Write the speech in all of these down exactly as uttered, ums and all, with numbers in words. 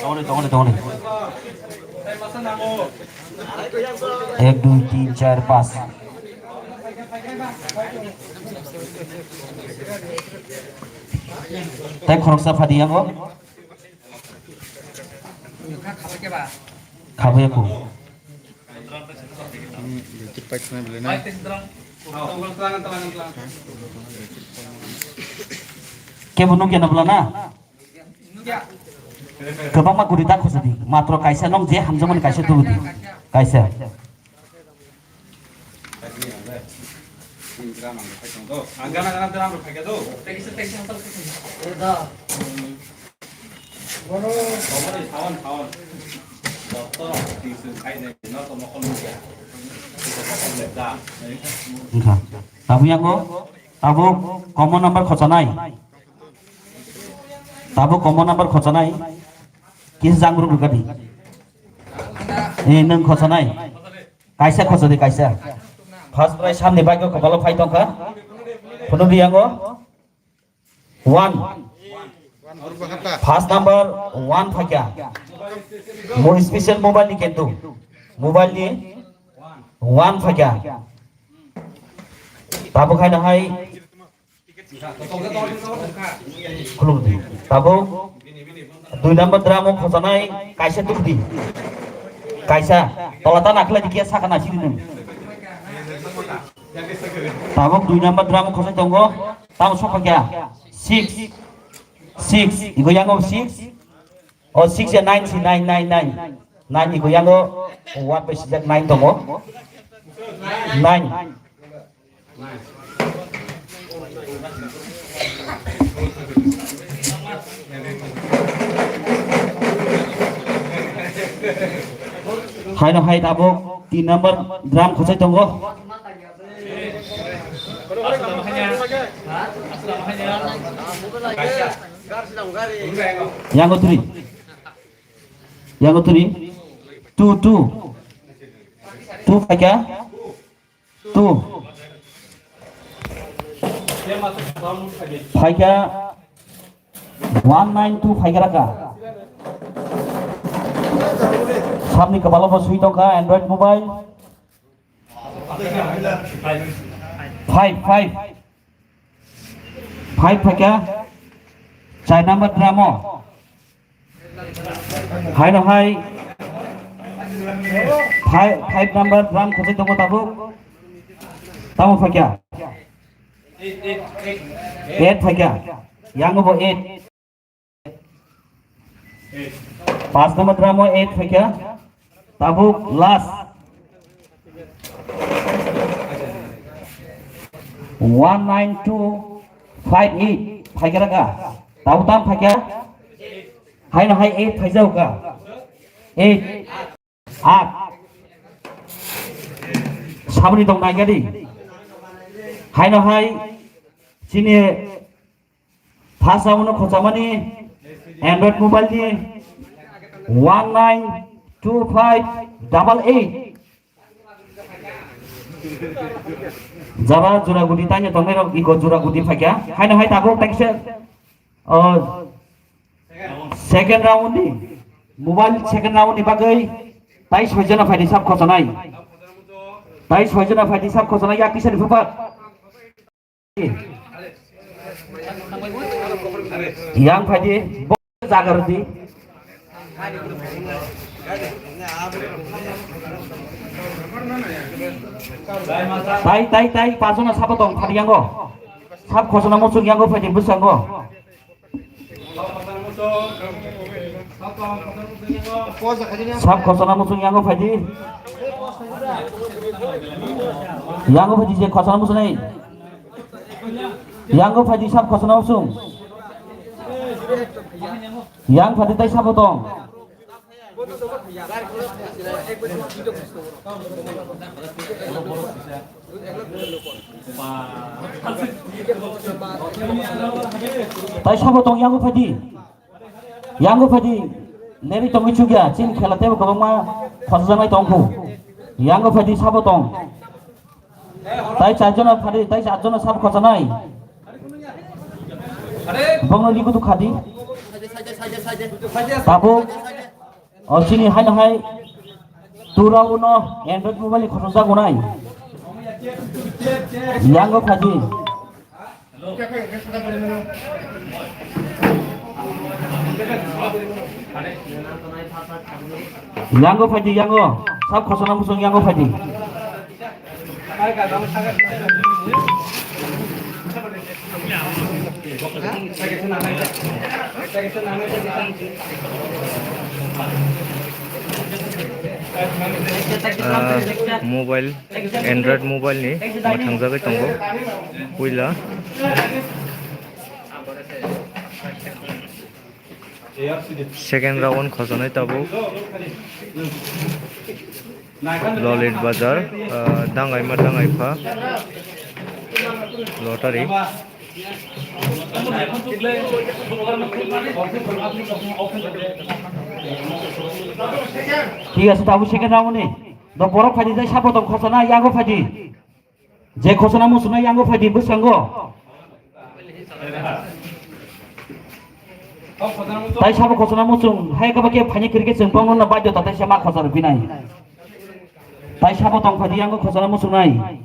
Tongoni, tongoni, tongoni. Ek, dui, tin, char, panch. Tei khoroksa phadi yango. Khabai ko. Kebo nukya na bwla na? Kwbangma guri da khosadi. Matro kaisa nong je hamjakmani kaisa tubudi. Kaisa. Wngkha. Tabuk yango, tabuk common number khochanai. Tabuk common number khochanai. Kisa jangruk rwgadi. Eh, nwng khochanai. Kaisa khochadi kaisa. First prize samni bike o kopalo phai tongkha. Phunukdi yango. One. First number one phaikha. Mo special mobile ni kintu. Mobile ni one phaikha. Tabuk hai no hai. Khulumdi. Tabuk dui number drum o khochanai kaisa tubudi. Kaisa. Tola ta nakhwlai di kiya saka nasidi nung. Tabuk dui number drum o khosai tongo. Tamo sokha kya? Six. Six. Igo yango six. O six ya nine si nine, nine, nine. Nine igo yango one by six nine tongo. Nine. Haino hai tabuk tin number drum khosai tongo. Yango three. Yango three. Two, two. Two phaikha. Two. Phaikha one nine two phaikha raka. Samni kabalo bo sui tongkha Android mobile. Five, five. Five phaikha. Char number drum o. Haino hai. Five, five number drum khosai tongo tabuk. Tamo phaikha. Eight phaikha. Yango bo eight. Paanch number drum o eight phaikha. Tabuk last. One nine two five eight phaikha raka. Tabuk tam phaikha. Haino hai eight phaijao ka. Eight. Aat. Saboni tong naikha di. Haino hai chini first round no khochamani Android mobile ni one nine two five double eight. Jara jura gudi tanya tongnai rok iko jura gudi phaikha. Haino hai tabuk taisa. Oh, second round ni mobile second round ni bagwi tai soijana phaidi sab khochanai. Tai soijana phaidi sab khochanai ya kisa ni phapat. Yang phaidi bo jagar di. Tai tai tai pasona sabo tong phadi yango. Sab khosona muchung yango phaidi busango. Sab khosona muchung yango phaidi. Yango phaidi je khosona muchung nai. Yango phaidi sab khosona muchung. Yang phaidi tai sabo tong. Tai sabo tong yango phaidi. Yango phaidi. Neri tongwi chukya. Chin khela tebo kwbangma khosjaknai tongkhu. Yango phaidi sabo tong. Tai charjon phadi, tai charjon sab khochanai. Bongno liku tu khadi. Tabuk. O chini haino hai. Tura uno Android mobile ni khochajak unai. Yango phadi. Yango phaidi, yango. Sab khosona musung yango phaidi. Ah, mobile, Android mobile ni mwthangjagwi tongo puila. Second round khosonai tabuk. Lolit Bazar, ah, Dangaima Dangaipha Lottery. Thik ase, tabuk second round ni. Do borok phaidi, jai sabo tong khosona, yago phaidi. Je khosona muchungnai yango phaidi bwskango. Tai sabo khosona muchung, hai kaba khe phaini kwrwi khe chwng bongno baidhota tai se ma khosa rwphinai. Tai sabo tong phaidi yango khosona muchungnai.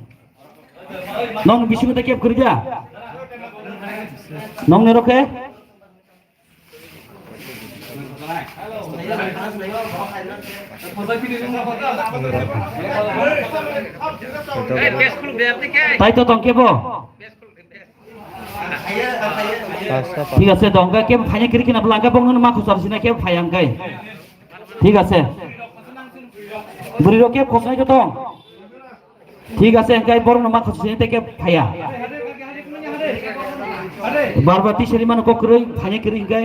Nong bisingo tai kep kwrwi da. Nong nero khe? Tai to tong kebo. Thik ase, tong khe kebo phaina kiri kina bwla, hwnkhe bongno ma khosor sina kebo phai ang kai. Thik ase. Bwrwi rok kebo khosnai khe tong. Thik ase, hwnkhe borokno ma khosni tei khe phaiya. Bar bar tisari mano kok kwrwi, phaina kwrwi hwnkhe.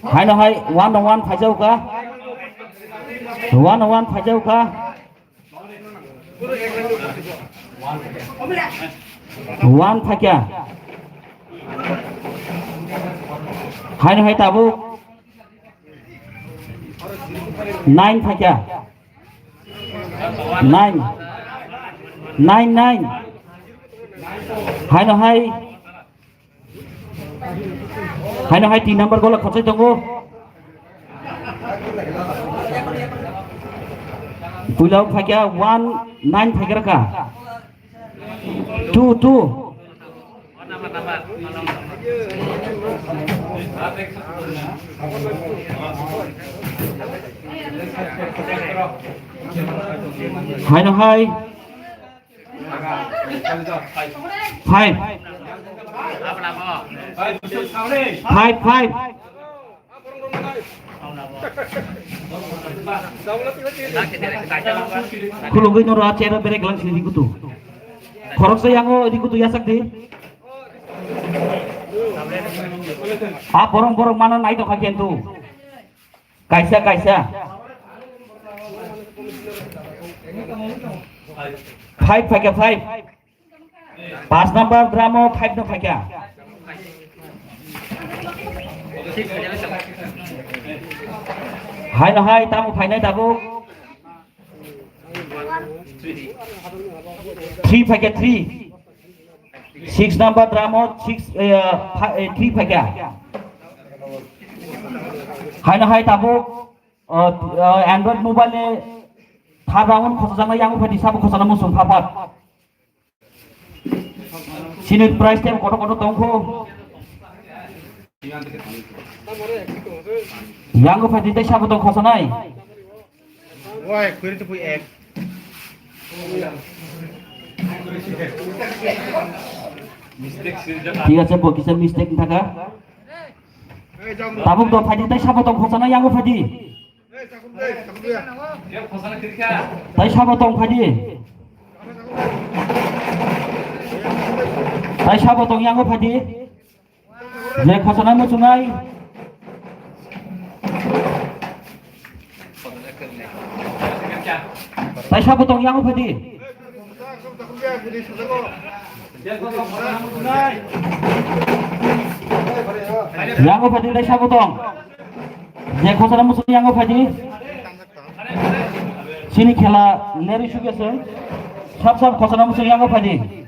Haino hai one on one phaijao kha. One on one phaijao kha. One phaikya. Haino hai tabuk. Nine phaikya. Nine. Nine, nine. Haino hai. Haino hai tin number gola khosai tongo. Puila phaikya one nine phaikya raka. Two, two. Haino hai. Five. Five, five. Khulugwi noro a chair o berek lang si rikutu. Khoroksa yango rikutu yasak di. A borok borok mano nai tongkha kentu. Kaisa, kaisa. Five phaikha, five. Pas number dramo five no phaikha. Haino hai tamo phainai tabuk. Three phaikha, three. Six number dramo six, eh, pha-, eh, three phaikha. Haino hai tabuk, eh, eh, Android mobile ni third round khosajaknai yango phaidi sabo khosana muchung phapat. Sini price tebo kotor kotor tongkho. Yango phaidi tei sabo tong khosanai. Oi, kwrwi twi pui ek. Thik ase, bo kisa mistake wngkha. Tabuk do phaidi tei sabo tong khosana yango phaidi. Tei sabo tong phaidi. Tei sabo tong yango phaidi. Je khosana muchungnai. Taisa botong yango phaidi. Yango phaidi taisa botong. Je khosana muchung yango phaidi. Chini khela lerwi sugya se. Sab sab khosana muchung yango phaidi.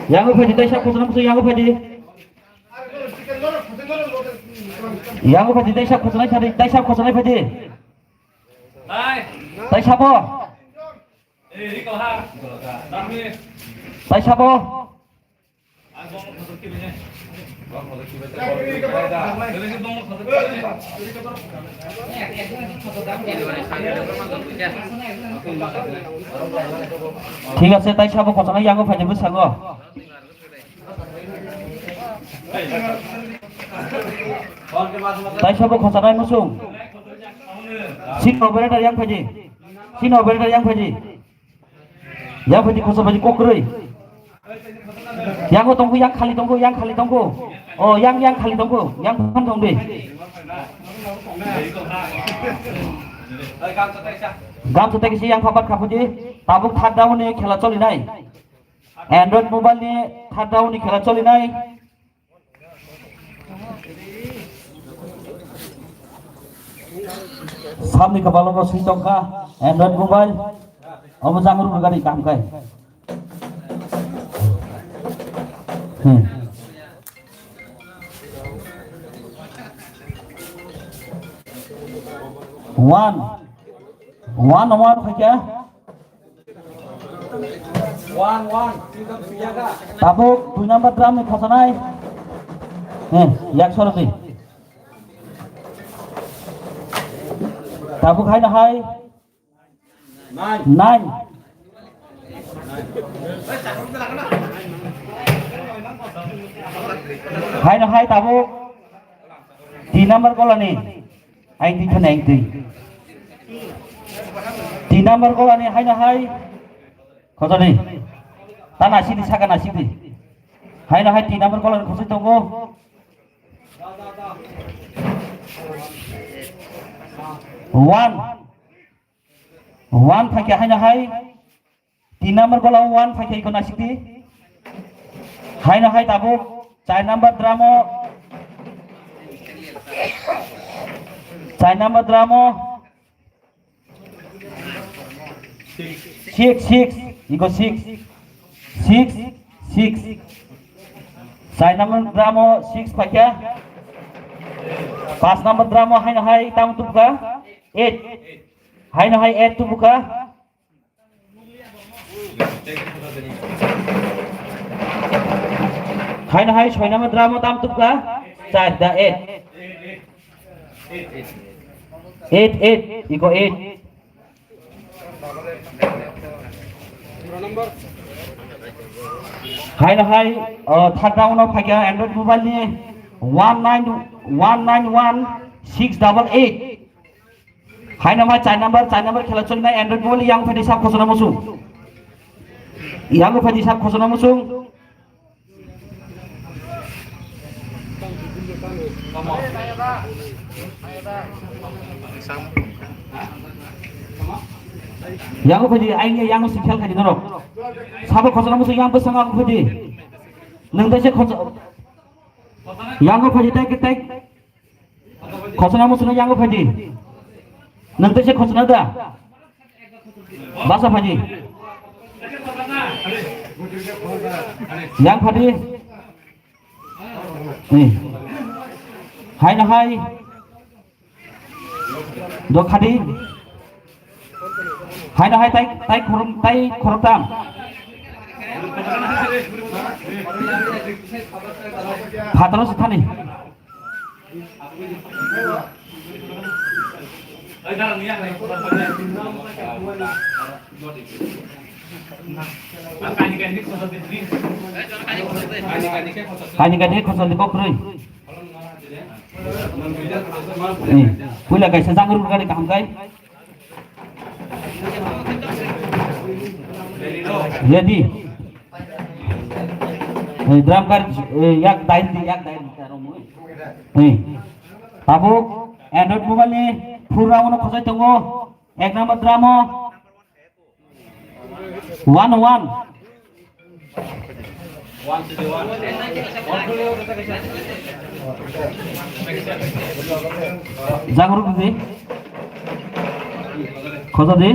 Yango phaidi, tai sab khosana muchung yango phaidi. Yango phaidi, tai sab khosana phaidi, tai sab khosana phaidi. Tai sabo. Tai sabo. Thik ase, tai sabo khosana yango phaidi bwskango. Tai sabo khosana muchung. Sini operator yang phaidi. Sini operator yang phaidi. Yang phaidi khosa phaidi kokroi. Yang o tongkho, yang khali tongkho, yang khali tongkho. Oh, yang, yang khali tongkho, yang phan tongdi. Gamsa tai kisi yang phapat khapudi. Tabuk third round ni khela cholinai. Android mobile ni third round ni khela cholinai. Samni kabalo bo swi tongkha Android mobile. Omo jang rwgani kam kai. Hmm. One. One, one khaikha. Tabuk dui number drum ni khosanai. He, yak soro di. Tabuk haino hai. Nine. Haino hai tabuk. Tin number golani. Aing twi thani aing twi. Tin number golani haino hai. Khotoni. Ta nasidi saka nasidi. Haino hai tin number golani khosoi tongo. One. One phaikha haino hai. Tin number gola one phaikha iko nasikdi. Haino hai tabuk char number drum o. Char number drum o. Six, six, iko six. Six, six. Char number drum o six phaikha. Pas number drum o haino hai tam tubukha. Eight. Haino hai eight tubukha. Haino hai soi number drum o tam tubukha. Char da eight. Eight, eight. Iko eight. Haino hai, oh, third round o phaikha Android mobile ni one nine, one nine one six double eight. Haino ma char number, char number khela cholinai Android mobile yang phaidi sab khosona muchung. Yang phaidi sab khosona muchung. Yang phaidi aing yang si khel khaidi norok. Sabo khosona muchung yang bwsang ang phaidi. Nang dai se khosa. Yang phaidi tai tai. Khosona muchung yang phaidi. Nang tese khosona da. Basa phaidi. Yang phaidi. Ni. Haino hai. Do khadi. Haino hai tai, tai khorok, tai khoroktham. Phataro se thani. Kaini kaini khosol di kokroi. Ni, puila kaisa jang rwgani kaham kai. Ready. Eh, drum kar, eh, yak dain di, yak dain di, karo mo. Eh. Tabuk, Android mobile ni phura uno khosai tongo. Ek number drum o. One, one. Jagrut di. Kota di?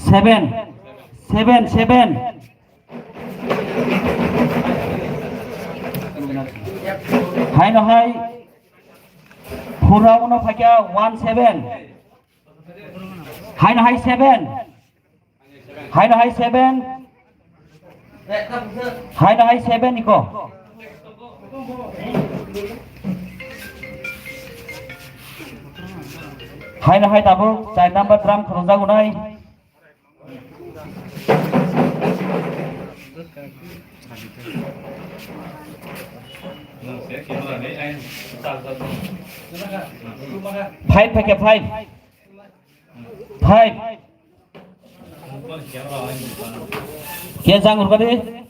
Seven. Seven, seven. Haino hai. Pura uno phaikha one seven. Haino hai seven. Haino hai seven. Haino hai seven iko. Haino hai tabuk char number drum khorokjago nai. Five phaikha five. Five. Ke jang urgadi.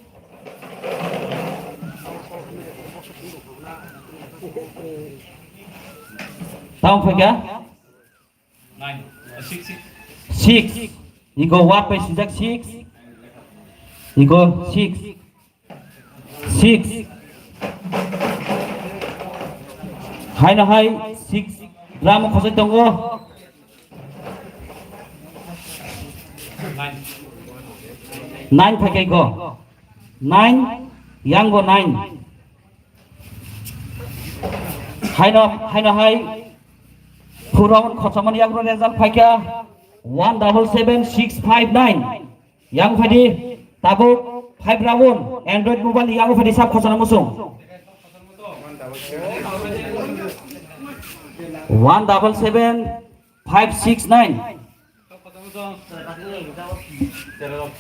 Tamo phaikha? Nine. Uh, six, six. Six. Iko one bai sijak six. Iko six. Six. Haino hai six. Drum khosai tongo. Nine. Nine phaikha iko. Nine. Yango nine. Haino, haino hai. Pura khoroksa mani yakro result phaikha one double seven six five nine. Yang phaidi tabuk five round Android mobile ni yang phaidi sab khosana musung. One double seven five six nine.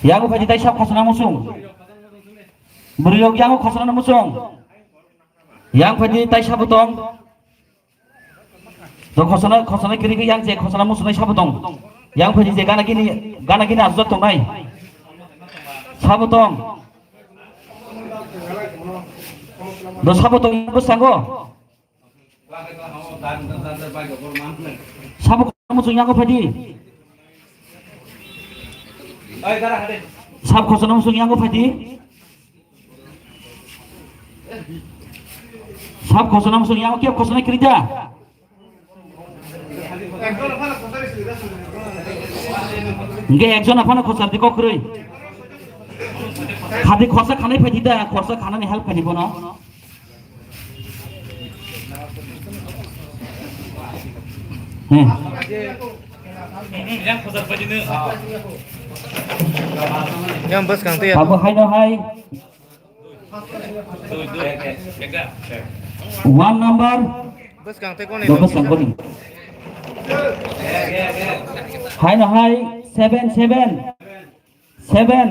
Yang phaidi tai sab khosana musung. Bwrwi rok yang khosana musung. Yang phaidi tai sabo tong. To khosana, khosana kiri ke yang je khosana musunai sabo tong. Yang phaidi je gana gini, gana gini asujak tongnai. Sabo tong. Do sabo tong bwskango. Sabo khosana musung yang phaidi. Sab khosana musung yang phaidi. Sab khosana musung yang khe khosana kirija. Hingke ekjon aphano khosar di kokroi. Khadi khorsa khanai phaidi da, khorsa khanani help khaidi bono. Hmm. Yang bwskang twi. Abo haino hai. One number. Bwskang twi koni. Bwskang koni. Haino hai seven seven. Seven.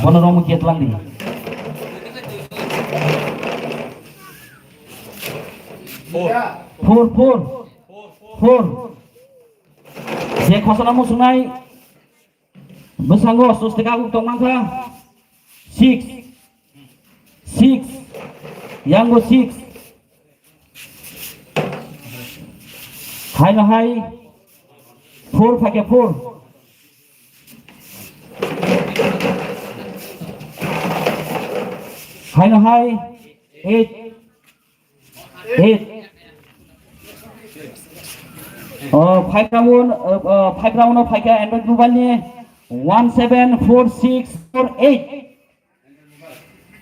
Bono romo kiat lang di. Four, four. Four. Je khosana musunai. Bwskango swstika uk tongmangkha. Six. Six. Yango six. Haino hai. Four phaikhe four. Haino hai. Eight. Eight. Oh, five round, uh, uh, five round of five Android mobile ni one seven four six four eight.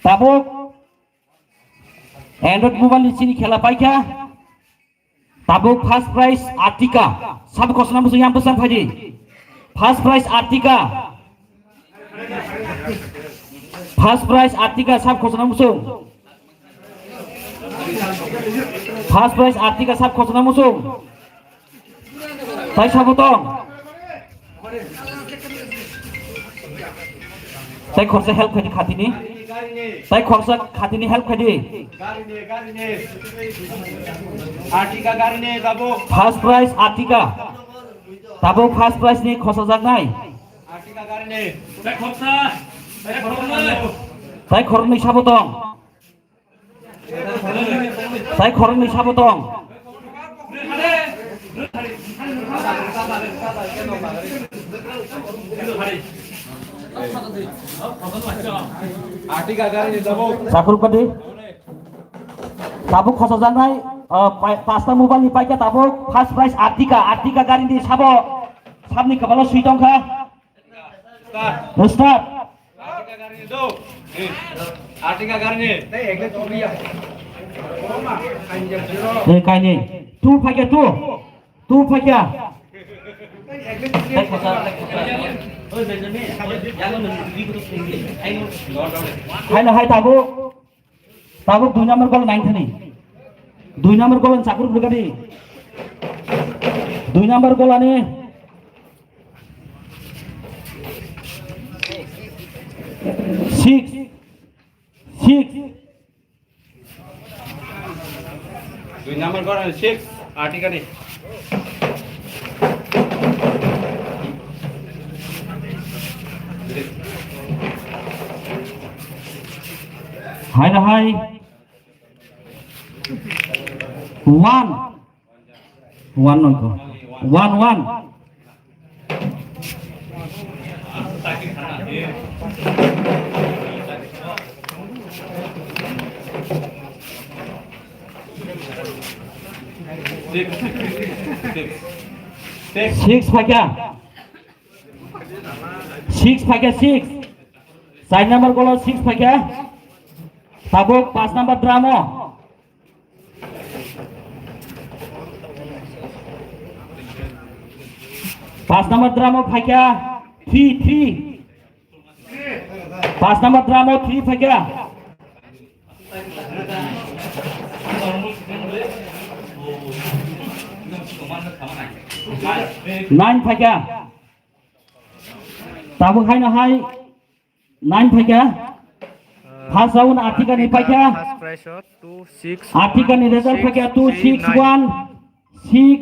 Tabuk Android mobile ni chini khela paikha. Tabuk first prize Artiga. Sab khosna musu yang pesan phaidi. First prize Artiga. First prize Artiga sab khosna musu. First prize Artiga sab khosna musu. Tai sabo tong. Tai khorsa help khaidi khatini. Tai khorsa khatini help khaidi. Artiga gari ne, babu. First prize Artiga. Tabuk first prize ni khosa jaknai. Artiga gari ne. Tai khornwi sabo tong. Tai khoroknwi sabo tong. Artiga gari ne, babu. Sakurupati. Tabuk khosojaknai, ah, pa-, pasta mobile ni paikha tabuk first prize Artiga, Artiga gari ni sabo, sabni kabalo sui tongkha. Start. Start. Artiga gari ni do. Artiga gari ni. Ei, kaini. Two paikha, two. Two paikha. Hai na hai tabuk. Tabuk dui number goal nine thani. Dui number goal chakur brigadi. Dui number goal ani. Six. Six. Dui number goal ani six. Artiga ni. Hai na hai. One. One nongkho. One, one. Six. Six. Six. Six paikha. Six paikha, six. Char number goal o six paikha. Tabuk paanch number drum o. Paanch number drum o paikha three, three. Paanch number drum o three paikha. Nine paikha. Tabuk hai no hai. Nine paikha. First round Artiga ni paikha. First prize o two six. Artiga ni result paikha two six one six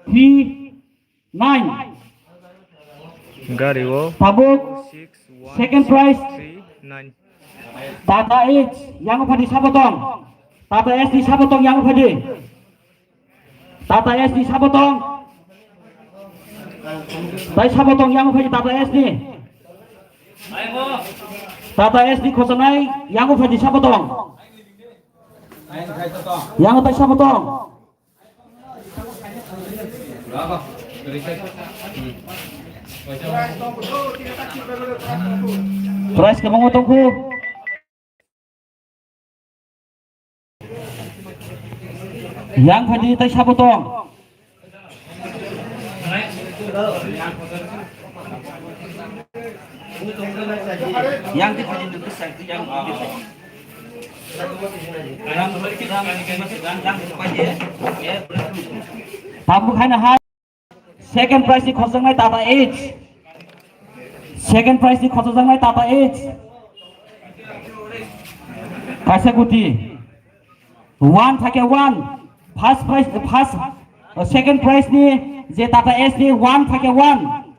three nine. Gari o. Tabuk. Six one. Second prize. Three nine. Tata Ace yang phadi sabotong. Tata Ace ni sabotong yang phadi. Tata Ace ni sabotong. Tai sabotong yang phai Tata Ace ni. Tata Ace ni khosanai yang phai sabotong. Yang tai sabotong. Prize kebang tongkhu. Yang phadi tai sabotong. Yang di phadi tu sai yang di phadi. Tabuk hai na hai. Second prize ni khorjaknai Tata Ace. Second prize ni khorjaknai Tata Ace. Kaisa guti. One thake one. First prize, first, uh, second prize ni je Tata Ace ni one thake one.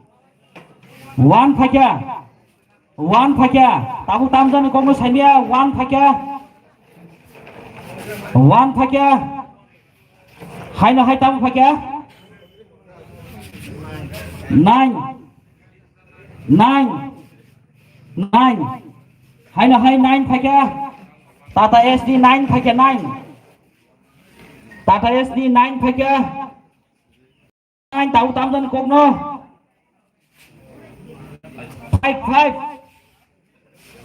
One thake. One phakya, tabuk tamjani kokno saimya, one phakya. One phakya. Haino hai tabuk phakya. Nine. Nine. Nine. Haino hai nine phakya. Tata S D nine phakya, nine. Tata S D nine phakya. Nine, tabuk tamjani kokno. Five, five.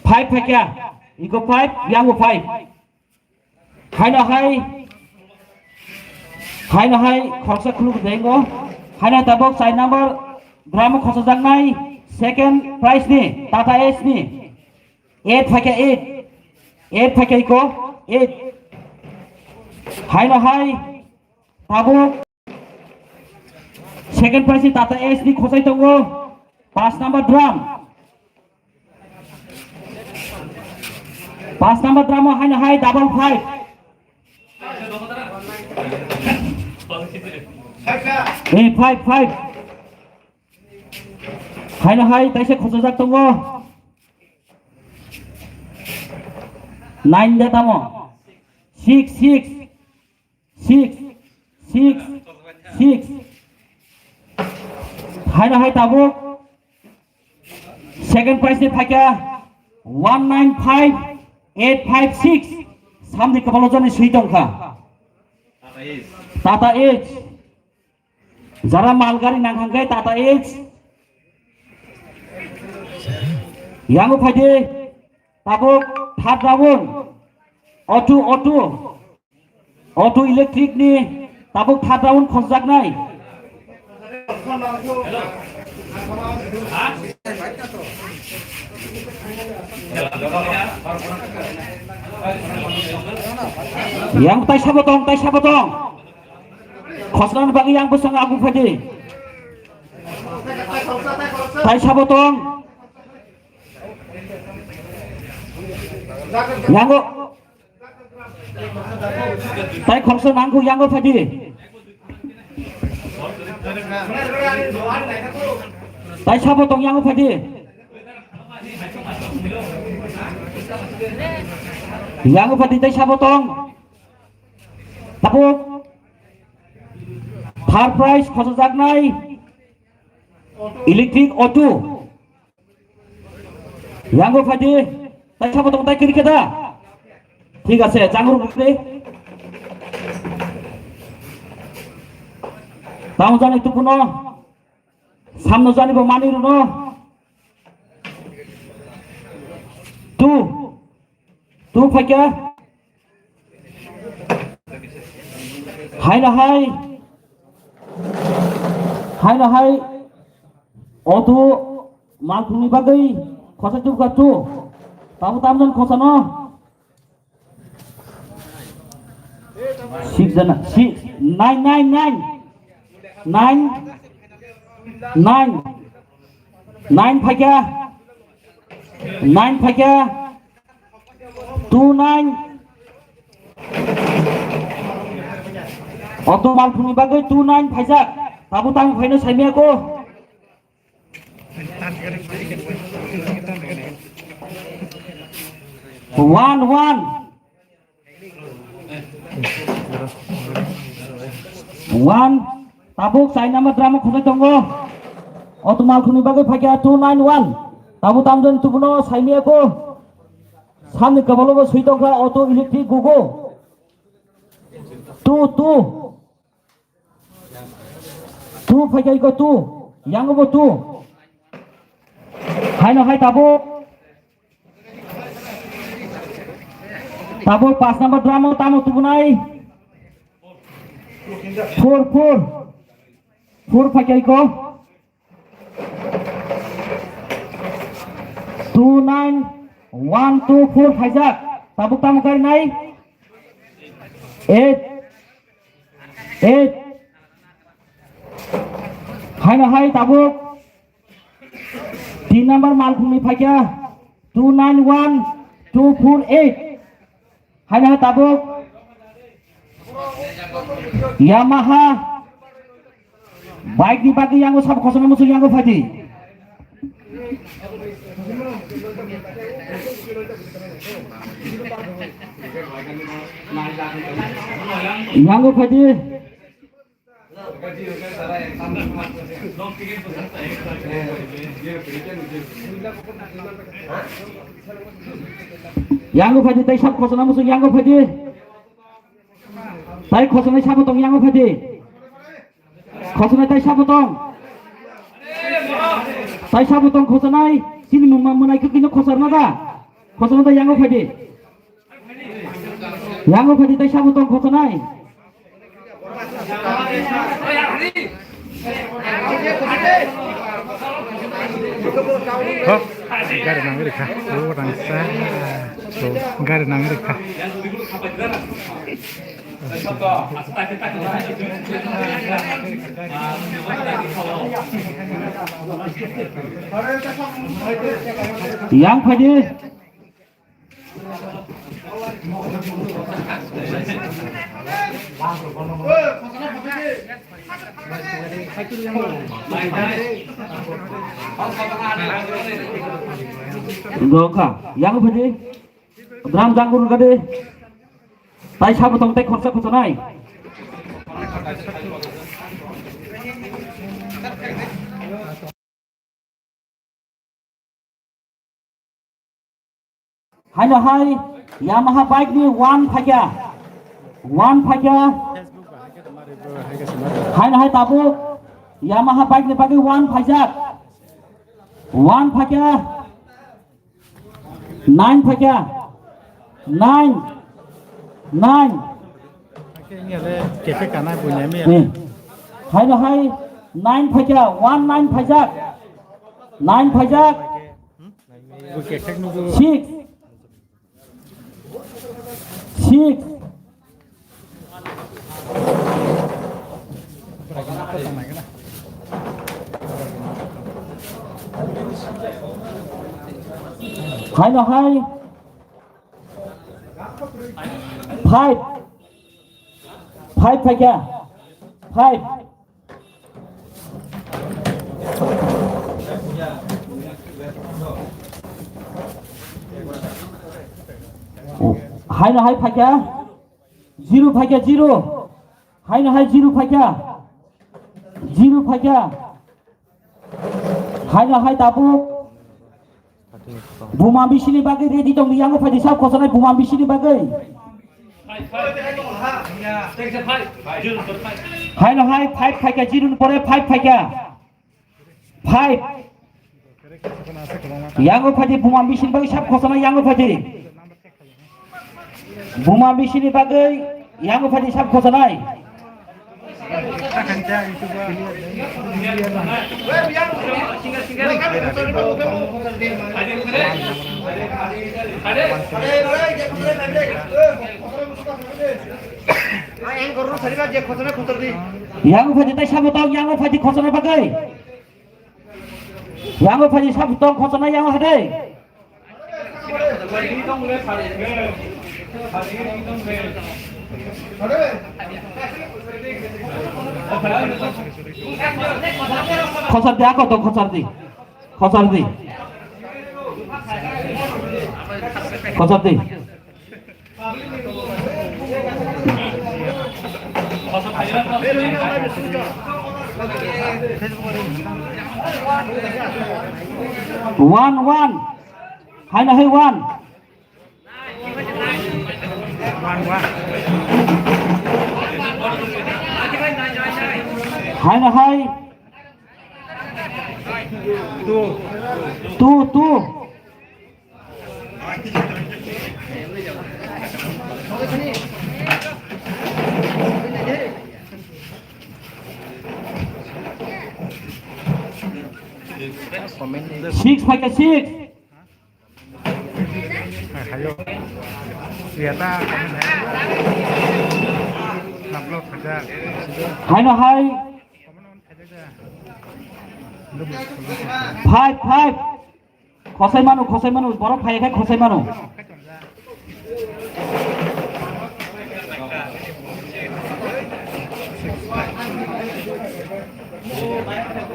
Five phakya. Iko five, yango five. Haino hai. Haino hai, khoroksa khuluk dengo. Haino tabuk char number, dramo khosajaknai, second prize ni, Tata S ni. Eight phakya, eight. Eight phakya iko, eight. Haino hai, tabuk. Second prize ni Tata S ni khosai tongo. Paanch number drum. Paanch number drum o haino hai double five. Eh, five, five. Haino hai taisa khosajak tongo. Nine de tamo. Six, six. Six, six, six. Haino hai tabuk. Second prize ni phakya one nine five eight five six. Samni kabalo jani swi tongkha. Tata Ace. Jara malgari nang hangkai Tata Ace. Yango phaidi. Tabuk third round. Auto, auto. Auto electric ni tabuk third round khosjaknai. Yang tai sabo tong, tai sabo tong. Khosnani bagwi yang bwsang agung phaidi. Tai sabo tong. Yango. Tai khoroksa nangkuk yango phaidi. Tai sabo tong yango phaidi. Yango phaidi tai sabo tong. Tabuk. Third prize khosajaknai. Electric auto. Yango phaidi, tai sabo tong tai kiri keda. Thik ase, jangur bukle. Tamo jani tukuno. Samno jani bo mani runo. Tu. Tu phaikya. Haino hai. Haino hai. Auto malkhungni bagwi khosa tubkha tu. Tabuk tamjani khosano. Six jana. Six. Nine, nine, nine. Nine. Nine. Nine phaikya. Nine phaikya. Two nine. Auto malkhungni bagwi two nine phaijak. Tabuk tamo phaino saimiyako. One one. One. Tabuk chai number drum o khosai tongo. Auto malkhungni bagwi phaikya two nine one. Tabuk tamjani tubuno saimiyako. Samni kabalo bo swi tongkha auto electric gugo. Two two. Two phaikya iko two. Yango bo two. Haino hai tabuk. Tabuk paanch number drum o tamo tubunai. Four four. Four phaikya iko. Two nine one two four phaijak. Tabuk tamo karinai. Eight. Eight. Haino hai tabuk. Tin number malkhungni phaikya. Two nine one two four eight. Haino hai tabuk. Yamaha. Bike ni bagwi yango sabo khosongma muchung yango phaidi. Yango phaidi. Yango phaidi, tai sabo khosongma muchung yango phaidi. Tai khosongnai sabo tong yango phaidi. Khosongnai tai sabo tong. Tai sabo tong khosongnai. Chini mungma mwnai khe kino khosarna da. Khosongnai tai yango phaidi. Yango phaidi tai sabo tong khosongnai. Hop, gari nangri kha. O rangsa. So, gari nangri kha. Yang phaidi. Rokha, yang phaidi. Drum jang guru gade. Tai sabo tong tai khorsa khorsa nai. Haino hai Yamaha bike ni one phaikya. One phaikya. Haino hai tabuk Yamaha bike ni bagwi one phaijak. One phaikya. Nine phaikya. Nine. Nine. Eh. Haino hai nine phaikya. One nine phaijak. Nine phaijak. Six. Six. Haino hai. Five. Five phaikya. Five. Haino hai phaikya. Zero phaikya, zero. Haino hai zero phaikya. Zero phaikya. Haino hai tabuk. Buma bisini bagwi ready tong, yango phaidi sab khosanai buma bisini bagwi. Haino hai five phaikya, zero ni pore five phaikya. Five. Yango phaidi buma bisini bagwi sab khosanai yango phaidi. Buma bisini bagwi yango phaidi sab khosanai. Yango phaidi tai sabo tong, yango phaidi khosana bagwi. Yango phaidi sabo tong khosana yango hade. Khosar di ako to khosar di. Khosar di. Khosar di. One, one. Haino hai one. Haino hai. Two. Two, two. Six phaikha, six. Haino hai. Five, five. Khosai mano, khosai mano, borok phai khe khosai mano.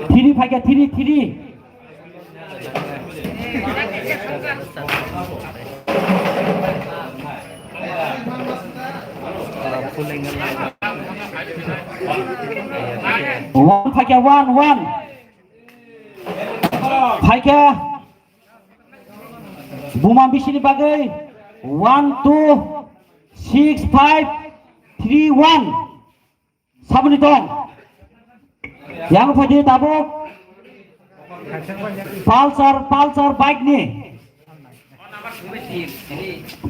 Three phaikha, three, three. One phaikha, one, one. Phaikha. Buma bisini bagwi one two six five three one. Saboni tong. Yang phaidi tabuk. Pulsar, Pulsar bike ni.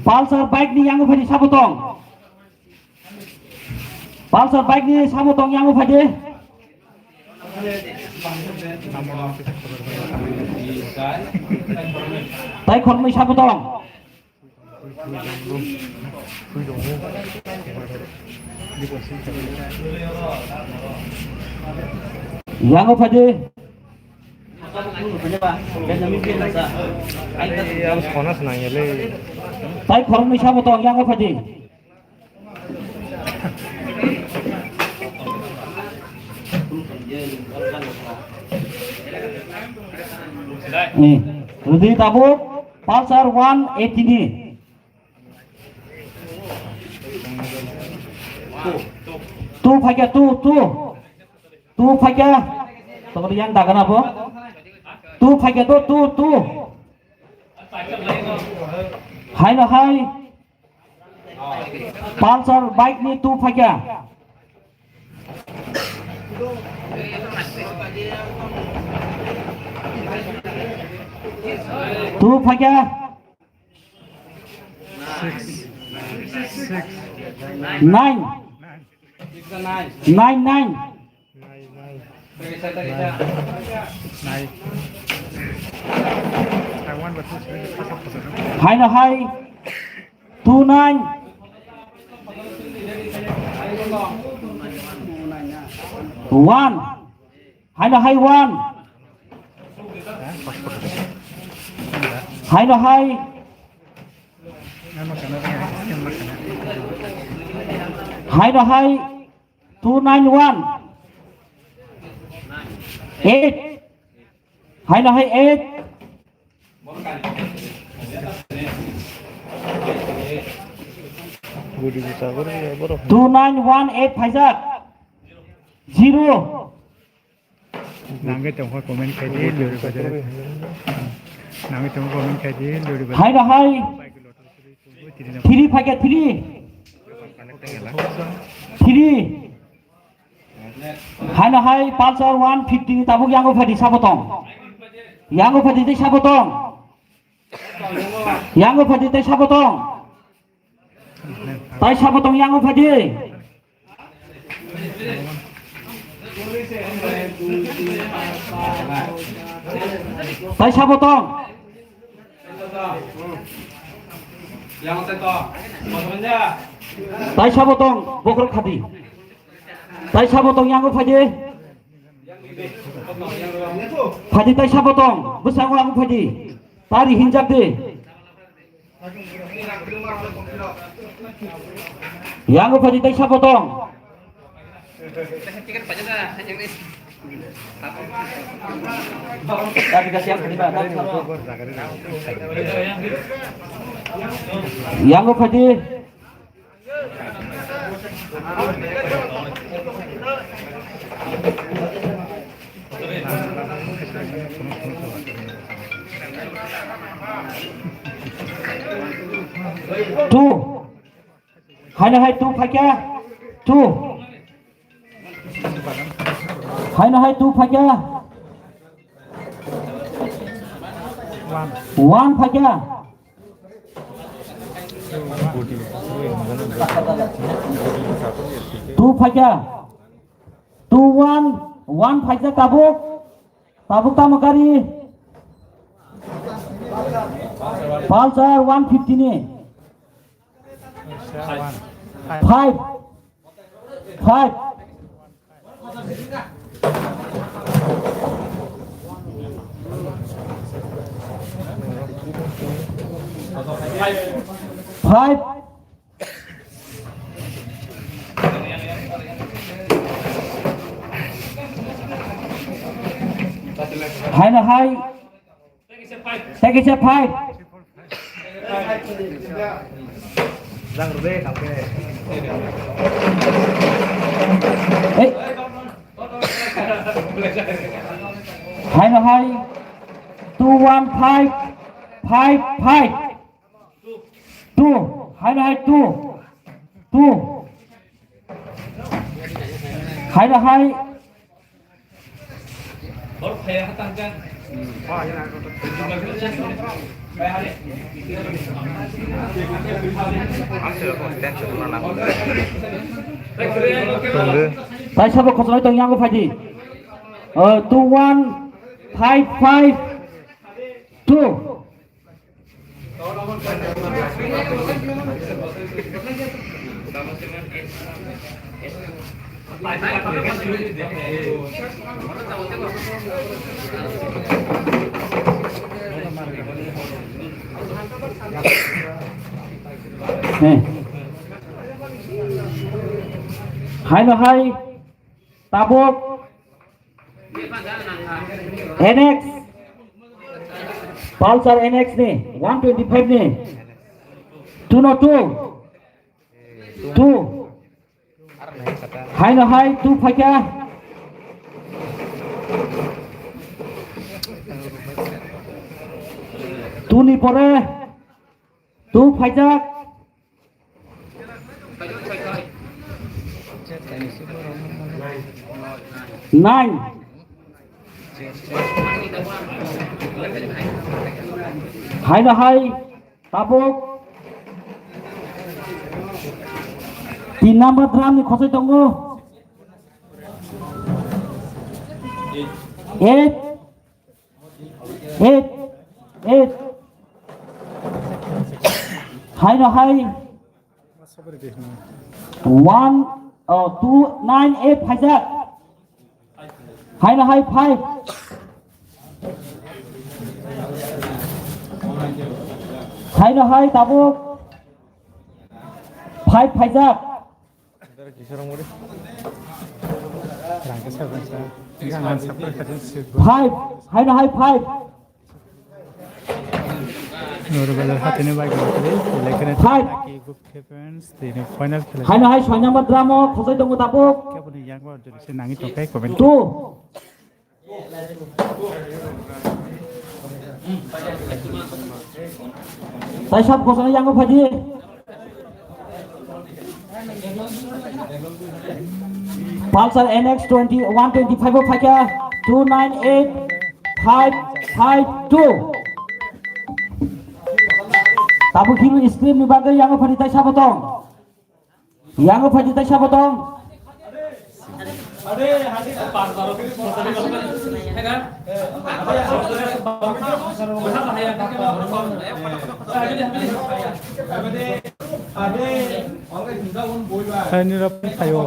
Pulsar bike ni yang phaidi sabo tong. Pulsar bike ni sabo tong yang phaidi. Tai khoroknwi sabo tong. Yango phaidi. Yang sona senang ya le. Tai khoroknwi sabo tong yango phaidi. Eh, rwdi tabuk Pulsar one eighty ni. Two phaikha, two, two. Two phaikha. Tokori yang dagan abo. Two phaikha to, two, two. Haino hai. Pulsar bike ni two phaikha. Two phaikha. Six. Six. Nine. Nine, nine. Nine, nine. Nine. Nine. Haino hai two nine. One. Haino hai one. Haino hai. Haino hai two nine one. Eight. Haino hai eight. Two nine one eight phaijak. Zero. Nangwi tongkha comment khai di, lori bajare. Nangwi tongkha comment khai di, lori bajare. Haino hai. Three phaikha, three. Three. Haino hai Pulsar one fifty ni tabuk yango phaidi sabo tong. Yango phaidi tei sabo tong. Yango phaidi tei sabo tong. Tai sabo tong yango phaidi. Tai sabo tong. Tai sabo tong bokrok khadi. Tai sabo tong yango phaidi. Phaidi tai sabo tong bwskango yango phaidi. Tari hinjak di. Yango phaidi tai sabo tong. Yango phaidi. Two. Haino hai two phaikha. Two. Haino hai two phaikha. One phaikha. Two phaikha. Two one, one phaijak tabuk. Tabuk tamo gari. Pulsar one fifty ni. Five. Five. Five. Haino hai. Take it, five. Hey. Haino hai. Two one five, five, five. Two. Haino hai two. Two. Haino hai. Tai sabo khosonai tong yango phaidi. Uh, two one five five two. He. Haino hai tabuk N X, Pulsar N X ni one twenty five ni two no two, two. Haino hai two phaikha. Two ni pore two phaijak. Nine. Haino hai tabuk tin number drum ni khosoi tongo. Eight. Eight, eight. Haino hai. One, oh, two, nine, eight phaijak. Haino hai five. Haino hai tabuk five phaijak. Five, haino hai five. Nuru Bazar hatini bai gwa tei lekene five. Lucky Gupta Fans tini final khela. Haino hai soi number drum o khosoi tongo tabuk. Keboni yang ba jodi se nangi tokai comment. Two. Tai sab khosana yango phaidi. Pulsar N X twenty, one twenty-five o phaikha, two nine eight five five two. Tabuk Hero Scream ni bagwi yango phaidi tai sabo tong. Yango phaidi tai sabo tong. Saini rap thayo.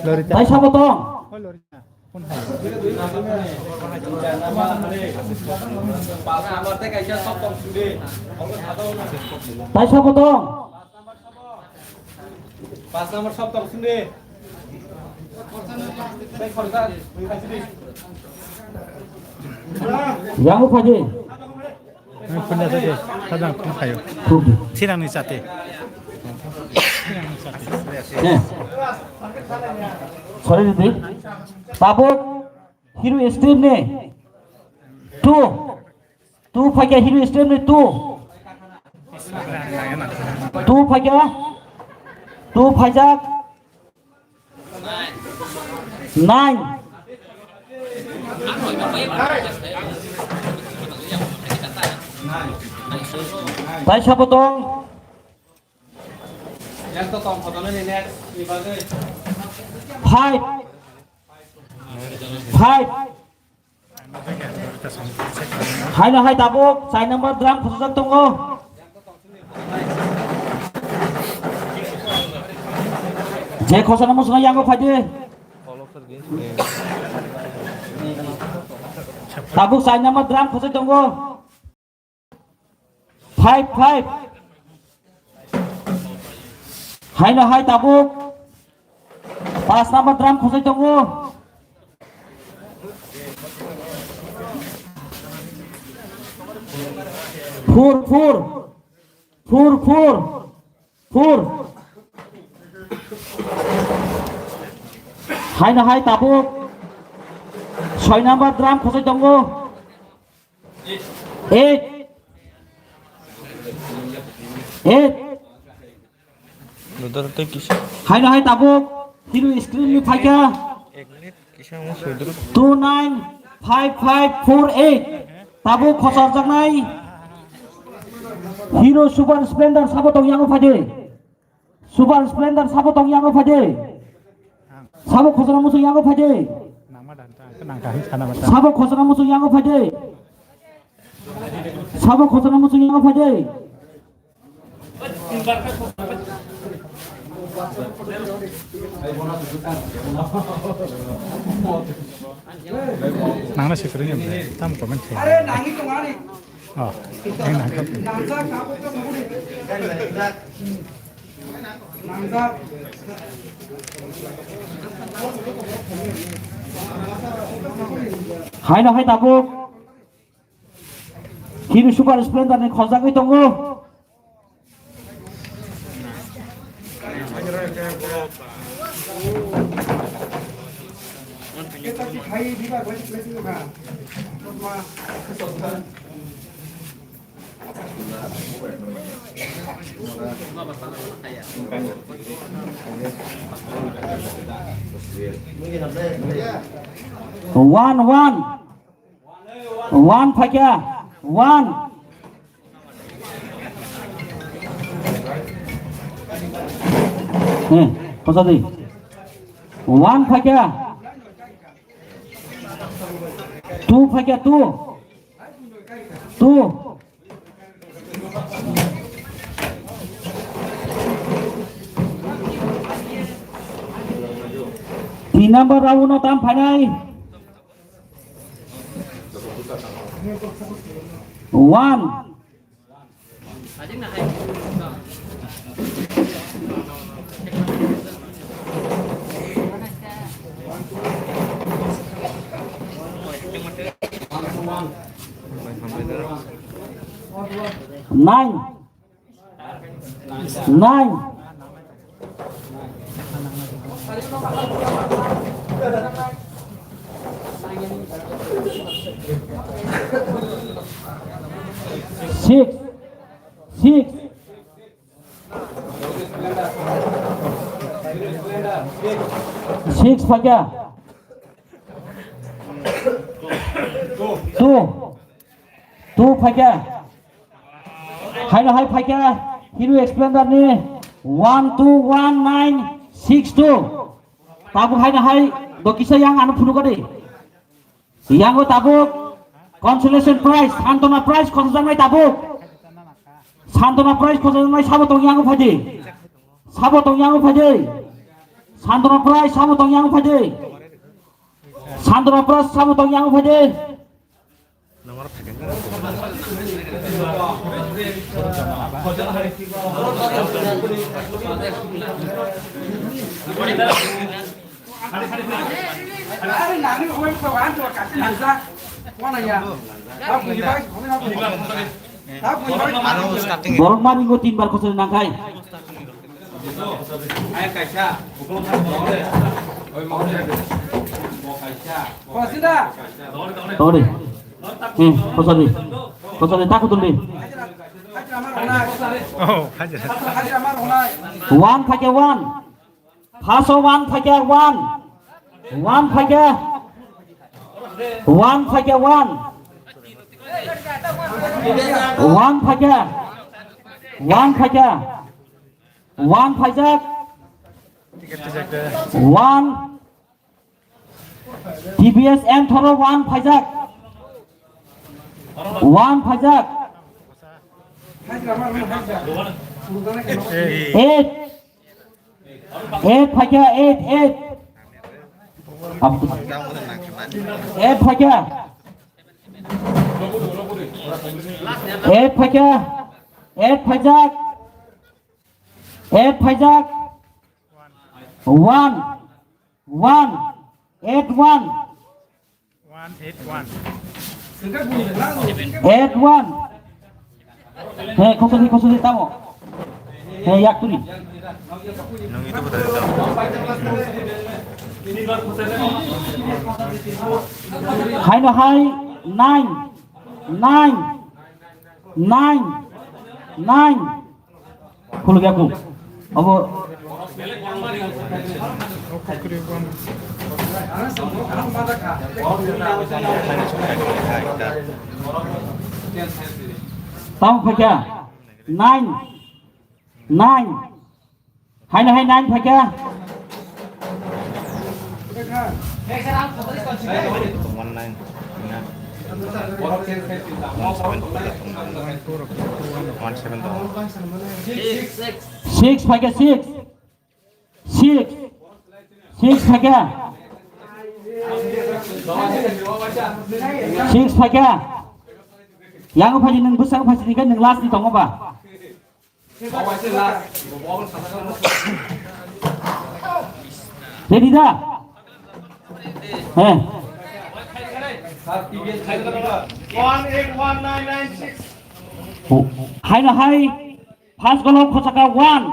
Lori ta. Tai sabo tong. Oh, lori ta. Phone hai. Tai sabo tong. Pas number sab tong sini. Yang upa je. Phone da je. Sajang phone khayo. Phone. Sinang ni chate. Sinang ni chate. Eh. Sorry, didi. Tabuk. Hero Scream ni two. Two phaikha Hero Scream ni two. Two phaikha. Two phaijak. Nine. Tai sabo tong. Five. Five. Haino hai tabuk, chai number drum khosajak tongo. Je khosana muchungo yango phaidi. Tabuk chai number drum khosai tongo. Five, five. Haino hai tabuk. Pas number drum khosai tongo. Four, four. Four, four. Four. Haino hai tabuk. Soi number drum khosai tongo. Eight. Eight. Nodar tei kisa. Haino hai tabuk. Hero Scream ni phaikha. Ek minute, kisa mo sodro. Two nine five five four eight. Tabuk khosarjaknai. Hero Super Splendor sabo tong yango phaidi. Super Splendor sabo tong yango phaidi. Sabo khosana muchung yango phaidi. Nangma dan ta, nang kaham sana mata. Sabo khosana muchung yango phaidi. Sabo khosana muchung yango phaidi. Nangna se kwrwngya, tam comment khe. Oh, ang nangkha. Haino hai tabuk. Hero Super Splendor ni khojagwi tongo. One, one. One phaikha. One. Eh, kosa di. One phaikha. Two phaikha, two. Two. Tin number round no tam phainai. One. Nine. Nine. Six. Six. Six phaikha. Two. Two phaikha. Haino hai phaikha Hero Splendor ni one two one nine six two. Tabuk haino hai dokisa yang ano phunukadi. Yango tabuk consolation prize, santona prize khosajaknai tabuk. Santona prize khosajaknai sabo tong yango phaidi. Sabo tong yango phaidi. Santona prize sabo tong yango phaidi. Santona prize sabo tong yango phaidi. Borok mani go tin bar khosol nangkhai. Tori. Eh, khosol di. Khosol di, tak khosol di. Oh, hajar. One phaikha one. Paso one phaikha one. One phaikha. One phaikha one. One phaikha. One phaikha. One phaijak. One. T V S N thoro one phaijak. One phaijak. Eight. Eight phaikha, eight, eight. Eight phaikha. Eight phaikha. Eight phaijak. Eight phaijak. One. One. Eight one. One eight one. Eight one. He, khosoni, khosoni tamo. He, yak tuni. Nung itu betul itu. Hai no hai, nine. Nine. Nine. Nine. Khuluk ya ku. Abo. Tamo phaikha. Nine. Nine. Hai na hai nine phaikha. One nine. One seven. One seven. Six phaikha, six. Six. Six phaikha. Six phaikha. Yang phaji nung bwsang phaji ni kan nung last ni tongo ba. Ready da? He. One eight one nine nine six. Hai na hai. First goal khosaka one.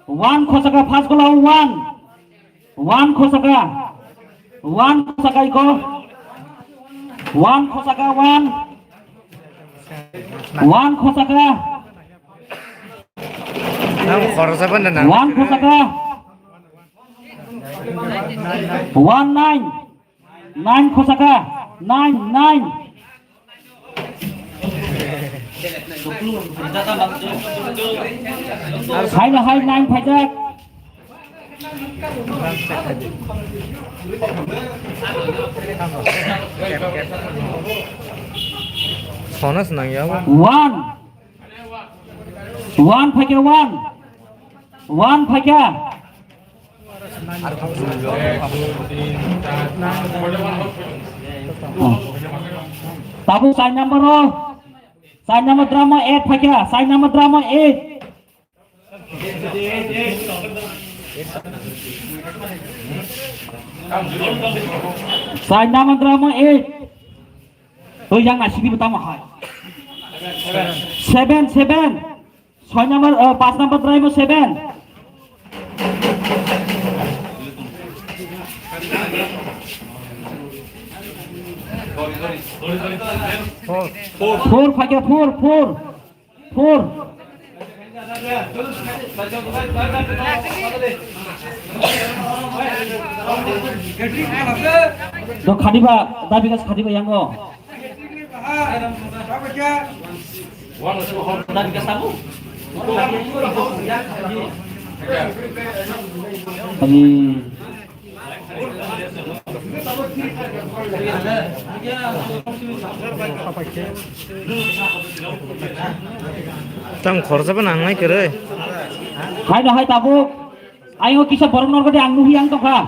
One khosaka first goal one. One khosaka. One khosaka iko. One khosaka one. One khosaka. Nang khoroksa banda nang. One khosaka. One nine. Nine khosaka. Nine, nine. Hai na hai nine phaijak. Sono swnang ya. One. One phaikha one. One phaikha. Tabuk side number o. Side number drama eight phaikha. Side number drama eight. Side number drama eight. Oi yang nasi di pertama hai. Seven, seven. Soi number, eh, pas number drive mo seven. Four phaikha, four, four, four. Do khadiba, dabikas khadiba yango. Ani. Tam khorsa ba nangnai kwrwi. Hai no hai tabuk. Ayo kisa borok norgadi ang nuhi ang tongkha.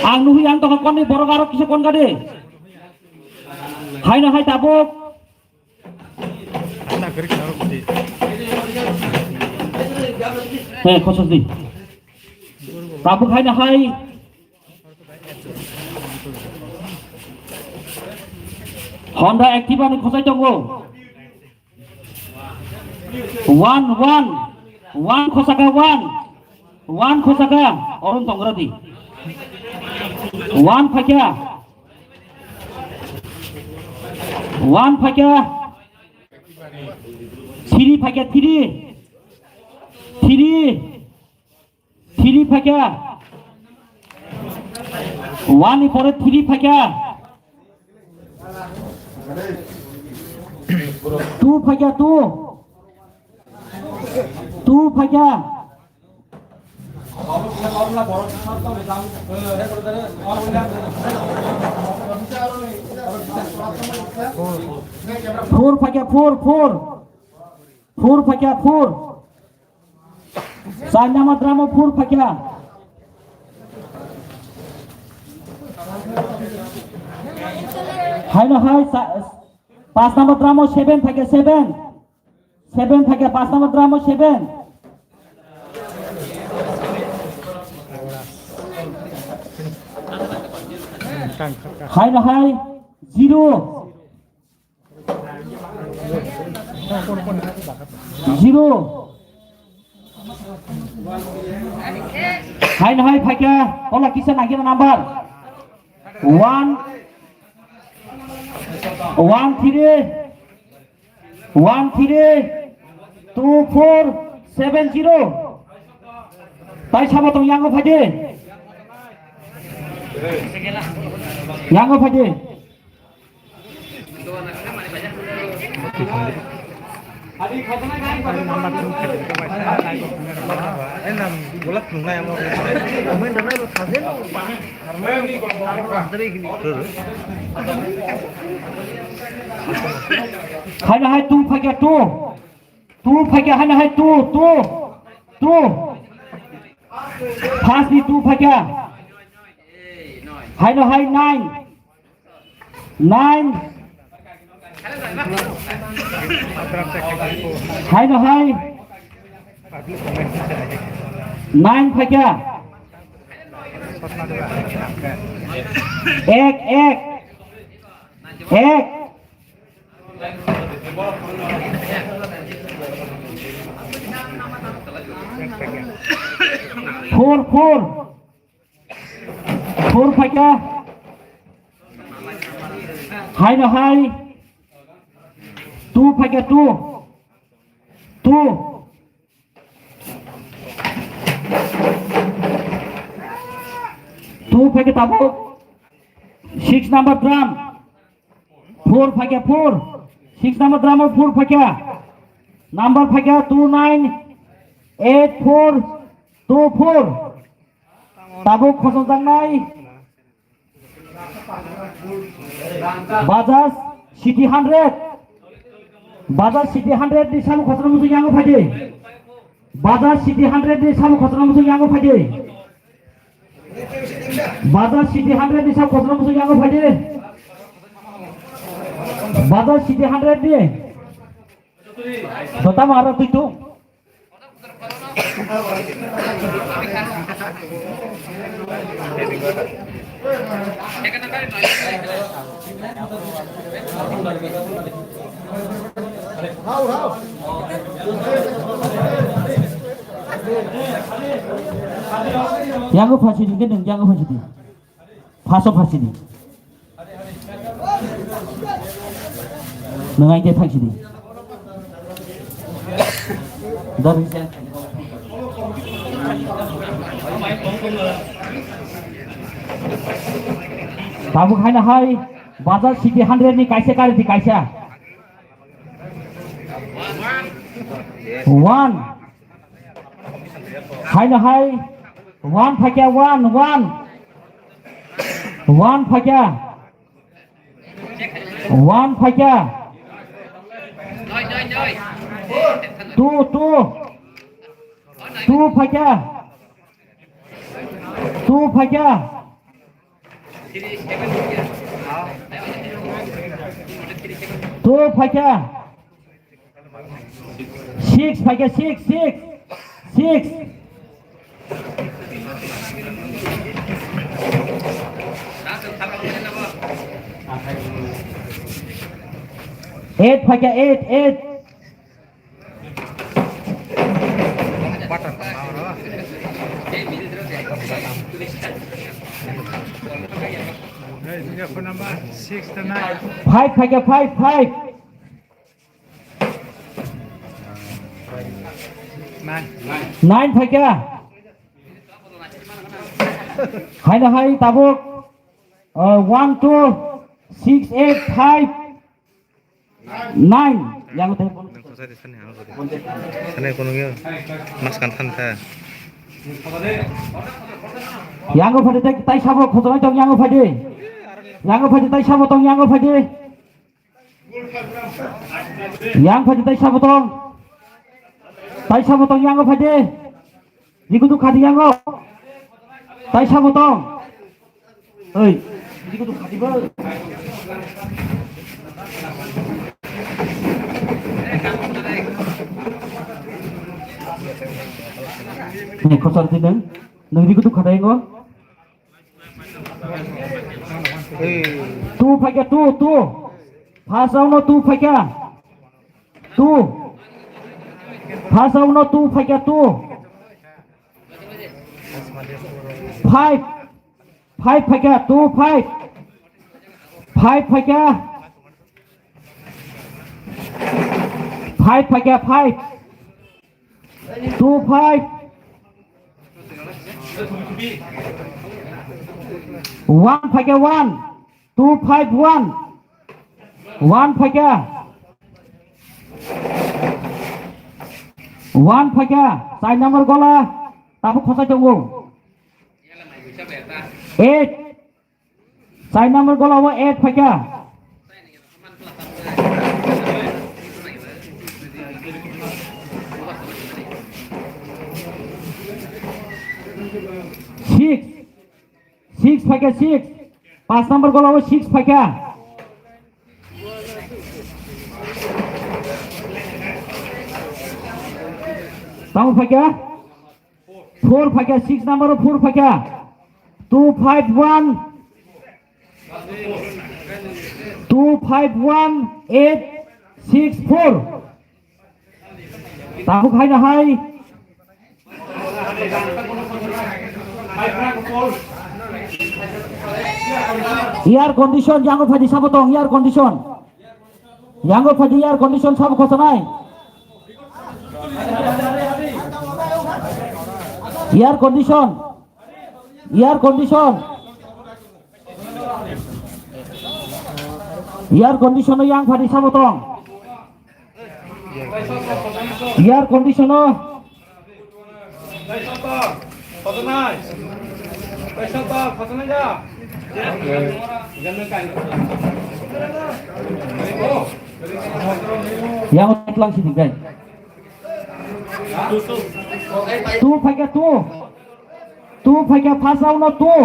Ang nuhi ang tongkha konni borok aro kisa kon gadi. Hai no hai tabuk. He, khosok di. Tabuk hai na hai. Honda Activa ni khosai tongo. One, one. One khosaka, one. One khosaka. Orun tongra di. One phaikha. One phaikha. Three phaikha, three. Three. Three phaikha. One ni pore three phaikha. Two phaikha, two. Two phaikha. Four phaikha, four, four. Four phaikha, four. Char number drama four phaikha. Hai no hai, sa-, pas number drama seven phaikha, seven. Seven phaikha, pas number drama seven. Hai no hai, zero. Zero. Hai no hai phaikha, ola kisa nangkhe number. One, one three, one three, two four seven zero. Tai sabo tong yango phaidi. Yango phaidi. Hai na hai two phaikha two. Two phaikha hai na hai two, two, two. First ni two phaikha. Hai na hai nine. Nine. Hai no hai. Nine phaikha. Ek, ek. Ek. Four, four. Four phaikha. Hai no hai. Two phaikha, two. Two. Two phaikha tabuk. Six number drum. Four phaikha four. Six number drum o four phaikha. Number phaikha two nine eight four two four. Tabuk khosokjaknai. Bajaj City hundred. Bajaj City hundred ni samung khosokna muchung yango phaidi. Bajaj City hundred ni samung khosokna muchung yango phaidi. Bajaj City hundred ni samung khosokna muchung yango phaidi. Bajaj City hundred ni. Dota mara tuitu. Yango phachi di, khe nwng yango phachi di. Phaso phachi di. Nwng ai khe phachi di. Tabuk haino hai Bajaj City hundred ni kaisa gari di kaisa. One. Haino hai one phaikha one, one. One phaikha. One phaikha. Two, two. Two phaikha. Two phaikha. Two phaikha. Six phaikha, six, six, six. Eight phaikha, eight, eight. Hey, your phone number six to nine. Five phaikha, five, five. Nine. Nine phaikha. Haino hai tabuk, uh, one, two, six, eight, five, nine. Yang teh. Nang kosai de sani hang kosai. Sani kono yo. Mas kan than tha. Yango phaidi tai, tai sabo khosonai tong yango phaidi. Yango phaidi tai sabo tong yango phaidi. Yang phaidi tai sabo tong. Tai sabo tong yango phaidi. Dikutu khadi yango. Tai sabo tong. Oi. Dikutu khadi bo. Ni khosar dinang. Nang dikutu khadi yango. Two phaikha, two, two. First round no two phaikha. Two. First round no two phaikha, two. Five. Five phaikha, two, five. Five phaikha. Five phaikha, five. Two five. One phaikha one. Two five one. One phaikha. One phaikha. Char number gola. Tabuk khosai tongo. Eight. Char number gola o eight phaikha. Six. Six phaikha, six. Panch number gola o six phaikha. Tamo phaikha? Four phaikha, six number o four phaikha. Two five one, two five one eight six four. Tabuk haino hai. Air condition, yango phaidi sabo tong, air condition. Yango phaidi air condition sabo khosanai. Air condition. Air condition. Air condition o yang phadi sabo tong. Air condition o. Yang tlang sidi kai. Tu phaikha tu. Tu phaikha first round o tu.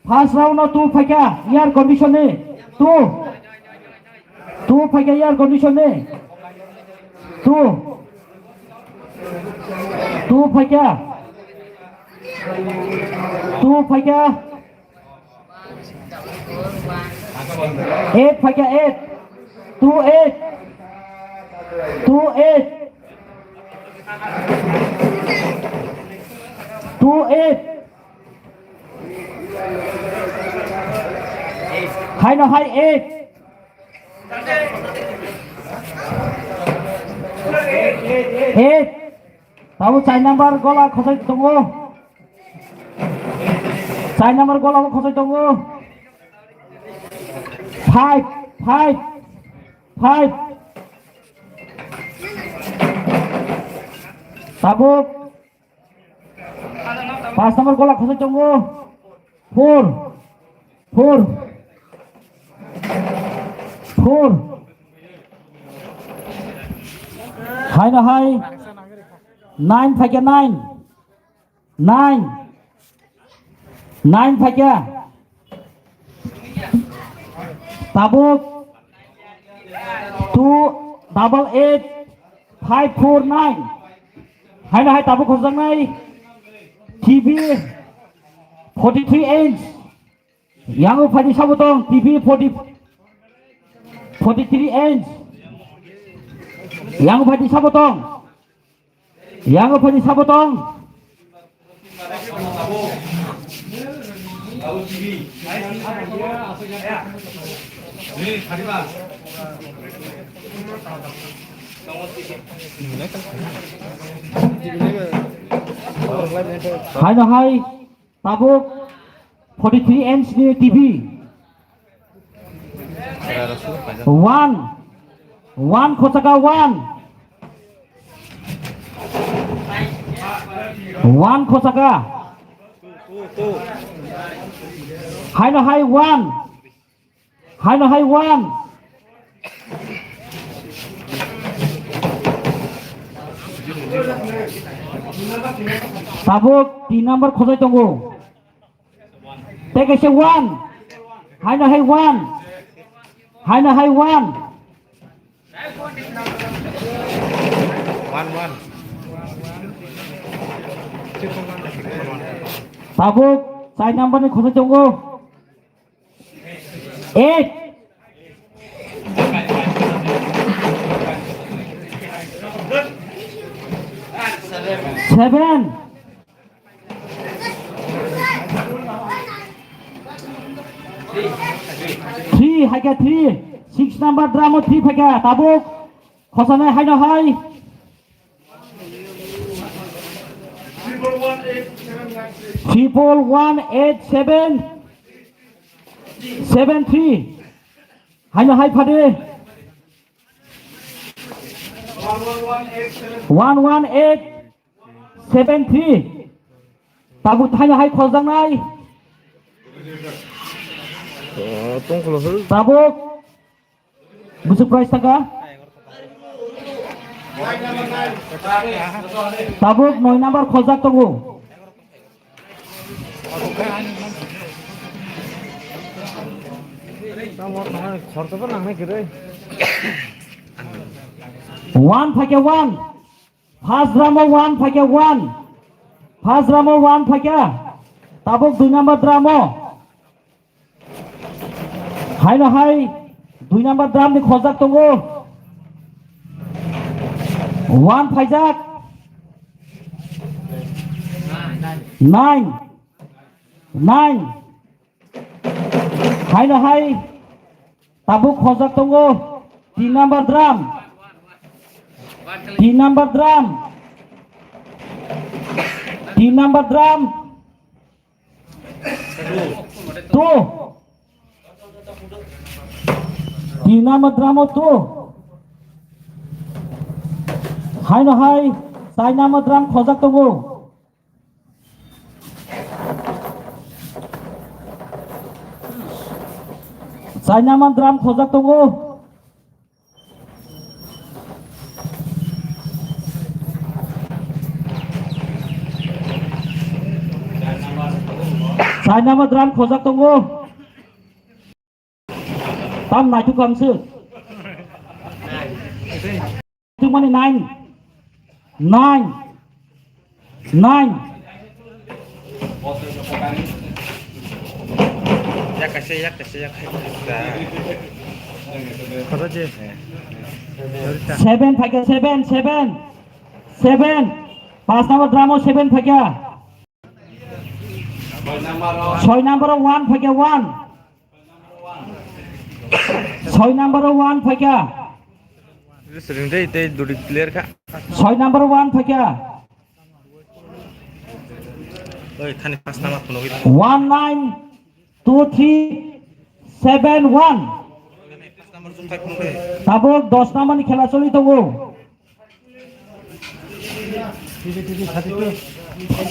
First round o tu phaikha air condition ni tu. Tu phaikha air condition ni tu. Tu phaikha. Tu phaikha. Eight phaikha eight. Two eight. Two eight. Two eight. Haino hai eight. Eight. Tabuk char number gola khosai tongo. Char number gola khosai tongo. Five, five, five. Tabuk Pas number gola khosai tongo. Four. Four. Four. Haino hai. Nine phaikha nine. Nine. Nine phaikha. Tabuk two double eight five four nine. Haino hai tabuk khosjaknai T V forty three inch. Yango phaidi sabo tong T V forty, forty three inch. Yango phaidi sabo tong. Yango phaidi sabo tong. Haino hai. Tabuk forty three inch ni T V. One. One khosaka one. One khosaka. Haino hai one. Haino hai one. Tabuk tin number khosai tongo. Tei kaisa one. Haino hai one. Haino hai one. One, one. Tabuk char number ni khosai tongo. Eight. Seven. Three, haikha three. Six number drum o three phaikha. Tabuk khosanai haino hai. Triple one eight seven seven three. Haino hai phade. One one eight seven three. Tabuk thaino hai khosjaknai. Tabuk. Busuk price taka. Tabuk noi number khojak tongo. One phaikha one. First drum o one phaikha one. First drum o one phaikha. Tabuk dui number drum o. Haino hai dui number drum ni khojak tongo. One phaijak. Nine. Nine. Haino hai tabuk khojak tongo. Tin number drum. Tin number drum. Tin number drum. Two. Tin number drum o two. Haino hai, char number drum khojak tongo. Char number drum khojak tongo. Char number drum khojak tongo. Tam naituk kamswk. Naituk mani nine. Nine. Nine. Yak kaisa, yak kaisa, yak kaisa. Seven phaikha, seven, seven. Seven. Pas number drum o seven phaikha. Soi number o one phaikha, one. Soi number o one phaikha. Ring dei, tei duri clear kha. Soi number o one phaikha. Oi, thani pas number phunugwi. One nine two three seven one. Tabuk dos number ni khela choli tongo.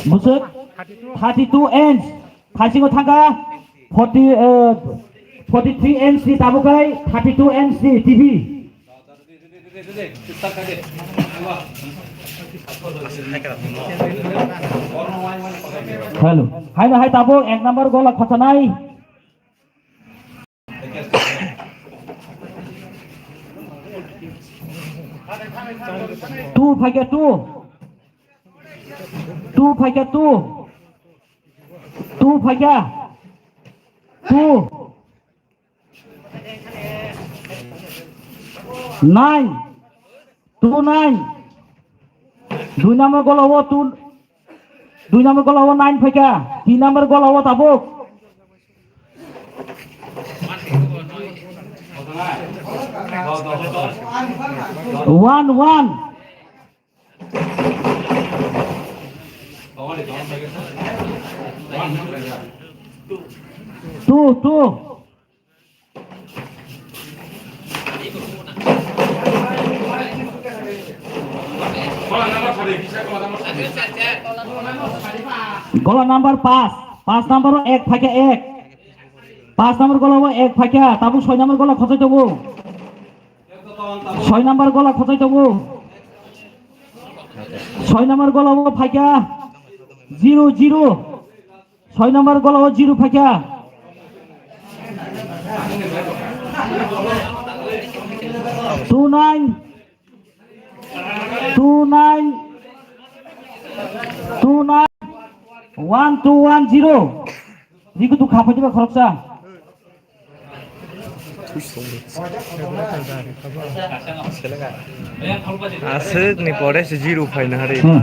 Bwswk thirty two inch, thaisingo thangkha forty, eh, forty three inch ni tabuk hai thirty two inch ni T V. Hello. Haino hai tabuk ek number gola khotanai. Two phaikha two. Two phaikha two. Two phaikha. Two. Nine. Two nine. Dui number gola o two. Dui number gola o nine phaikha. Tin number gola o tabuk. One one. Two two. Gola number pas, pas number o ek phaikha ek. Pas number gola o ek phaikha, tabuk soi number gola khosoi tongo. Soi number gola khosoi tongo. Soi number gola o phaikha zero zero. Soi number gola o zero phaikha. Two nine. Two nine. Two nine. One two one zero. Riku tu khapati ba khoroksa. Aswk ni pore se zero phaina hari. Hmm.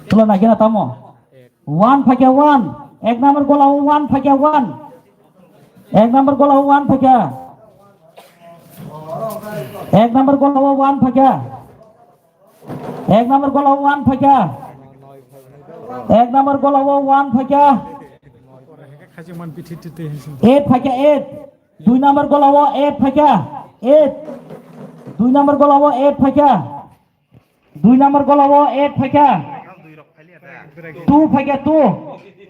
Tula na kena tamo. One phaikha one. Ek number gola o one phaikha one. Ek number gola o one phaikha. Ek number gola o one phaikha. Ek number gola o one phaikha. Ek number gola o one phaikha. Eight phaikha eight. Dui number gola o eight phaikha. Eight. Dui number gola o eight phaikha. Dui number gola o eight phaikha. Two phaikha two.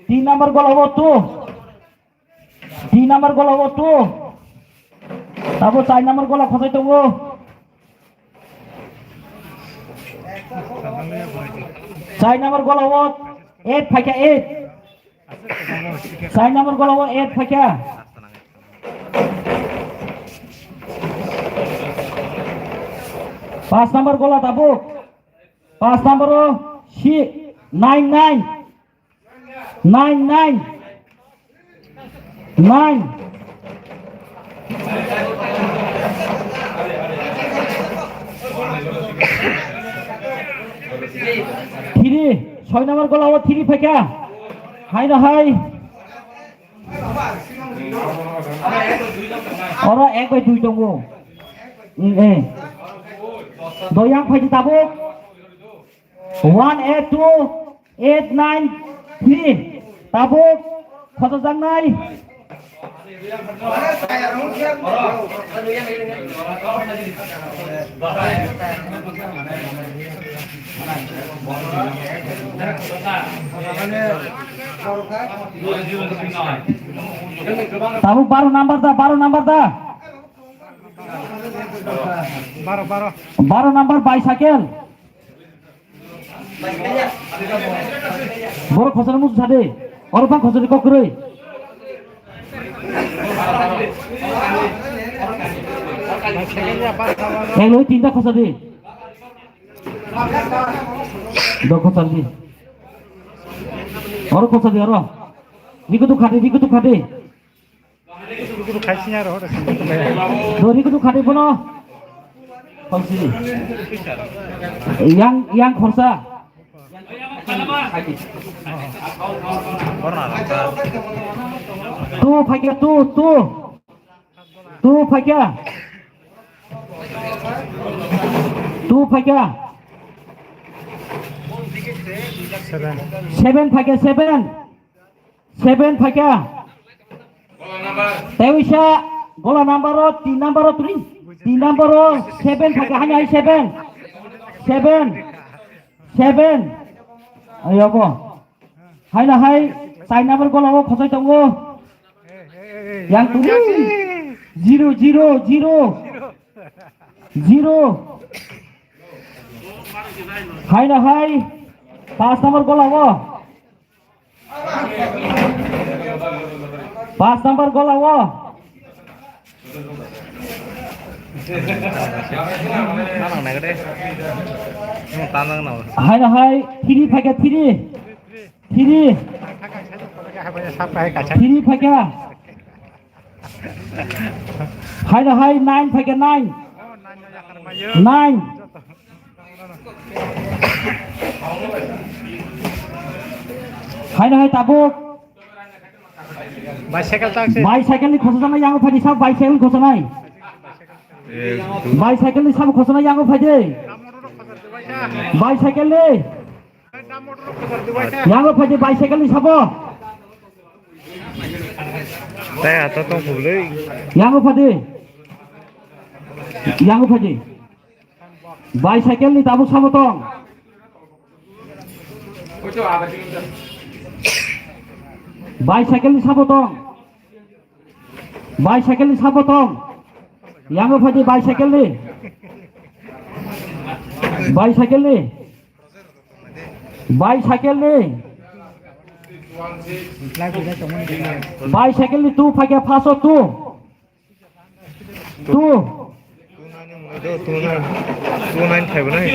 Tin number gola o two. Tin number gola o two. Tabo char number gola khosoi tongo. Char number gola o eight phaikha eight. Char number gola o eight phaikha. Pas number gola tabuk. Pas number o si nine nine. Nine, nine. Nine. Three. Soi number gola o three phaikha. Hai na hai. Oro ek bai dui tongo. Mm, eh. Doyang phaidi tabuk. One eight two eight nine Three, tabuk khojajaknai. Tabuk baro number da, baro number da. Baro, baro. Baro number bicycle. Borok khosani muchung sadi. Oro bang khosani kok kwrwi. Ekloi tinta khosadi. Do khosadi. Oro khosadi oro. Rikutu khadi, rikutu khadi. Guru khaising aro hore. Dori kudu khade bono. Khonsi. Yang, yang khorsa. Tu phaikya, tu, tu. Tu phaikya. Tu phaikya. Seven. Seven phaikya, seven. Seven phaikya. Tewisa gola number o, tin number o tuli. Tin number o seven phaikya, hani hai seven. Seven. Seven. Ayo bo. Hai na hai, char number gola o khosai tongo. Yang tuli. Zero, zero, zero. Zero. Hai na hai, pas number gola o. Pas number gola o. Hai na hai, three phaikya, three. Three. Three phaikya. Hai na hai, nine phaikya, nine. Nine. Hai na hai, tabuk. Bicycle taxi. Bicycle ni khosa jana yang phadi sab bicycle khosa nai. Bicycle ni sab khosa nai yang phadi. Bicycle ni. Yang phadi bicycle ni sabo. Tei ata tong phulei. Yang phadi. Yang phadi. Bicycle ni tabuk sabo tong. Bicycle ni sabo tong. Bicycle ni sabo tong. Yang phadi bicycle ni. Bicycle ni. Bicycle ni. Bicycle ni tu phaikya, paso tu. Two. Two nine, two nine five nai.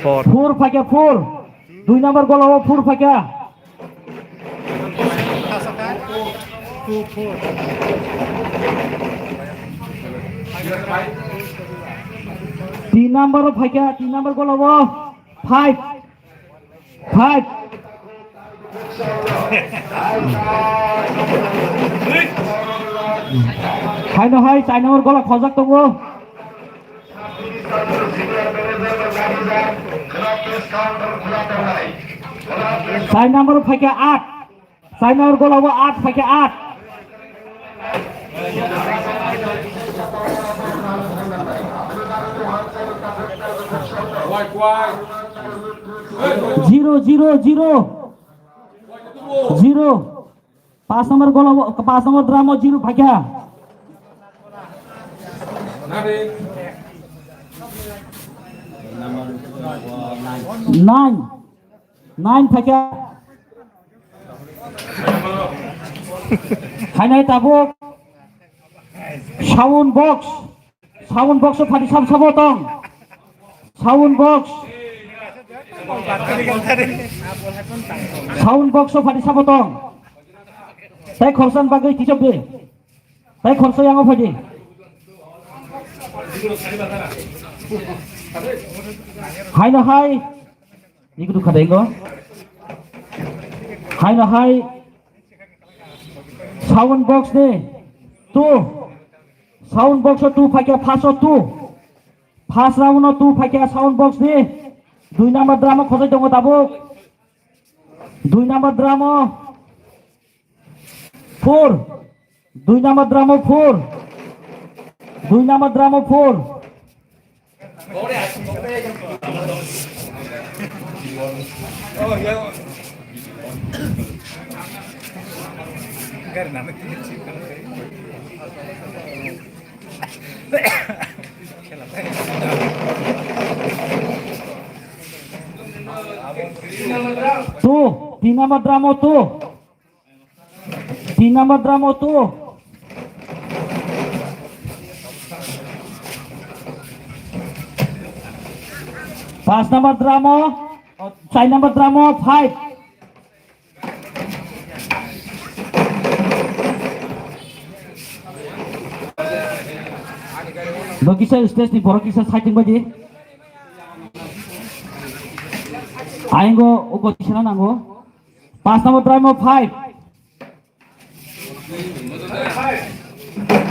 Four. Four phaikya, four. Dui number gola o four phaikya. Tin number o phaikya, tin number gola o. Five. Five. Hai no hai, char number gola khojak tongo. Char number phaikya aat. Char number gola o aat phaikya aat. Zero, zero, zero. Zero. Pas number gola o, pas number drum o zero phaikya. Nine. Nine phaikya. Hai nai tabuk. Sound box. Sound box o phadi sab sabo tong. Sound box. Sound box o phadi sabo tong. Tei khorsan bagwi kichok de. Tei khorsa yango phadi. Hai no hai. Iko dukha de ingo. Hai no hai. Sound box ni two. Sound box o two phaikya, first o two. First round o two phaikya sound box ni. Dui number drum o khojai tongo tabuk. Dui number drum o four. Dui number drum o four. Dui number drum o four. Two, tin number drum o two. Tin number drum o two. Pas number drum o, o, char number drum o five. Bo kisa stage ni borok kisa side bai di. Aingo uko tisana nango. Pas number drum o five.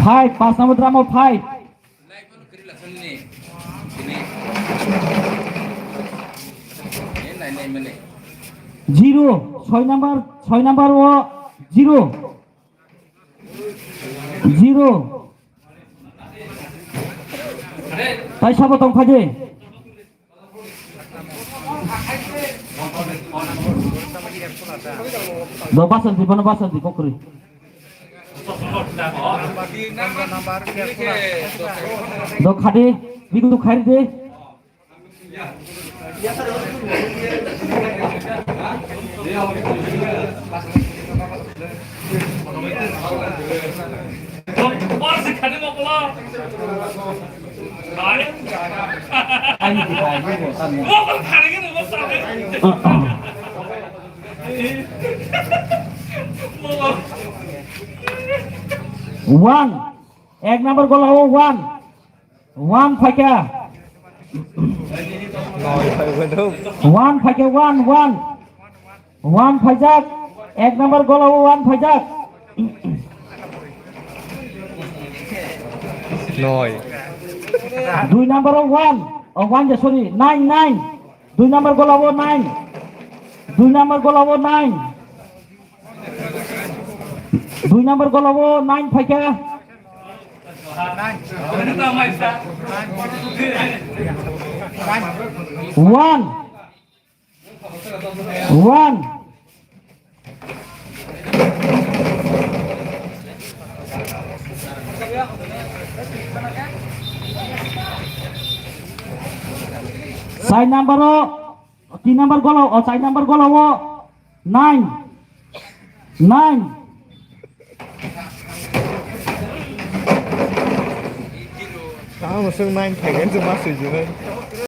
Five, pas number drum o five. Zero, soi number, soi number o zero. Zero. Tai sabo tong phaidi. Do basan di, bono basan di, kokri. Do khadi, bigu khari de. One. Ek number gola o one. One phaikha. Noi phaikha dong. One phaikha, one, one. One phaijak. Ek number gola o one phaijak. Noi. Dui number o one. O one je, sorry. Nine, nine. Dui number gola o nine. Dui number gola o nine. Dui number gola o nine phaikha. One. One. Side number o. Tin number gola, o, char number gola o. Nine. Nine. Tamo sung nine thaigen se ma sui jino.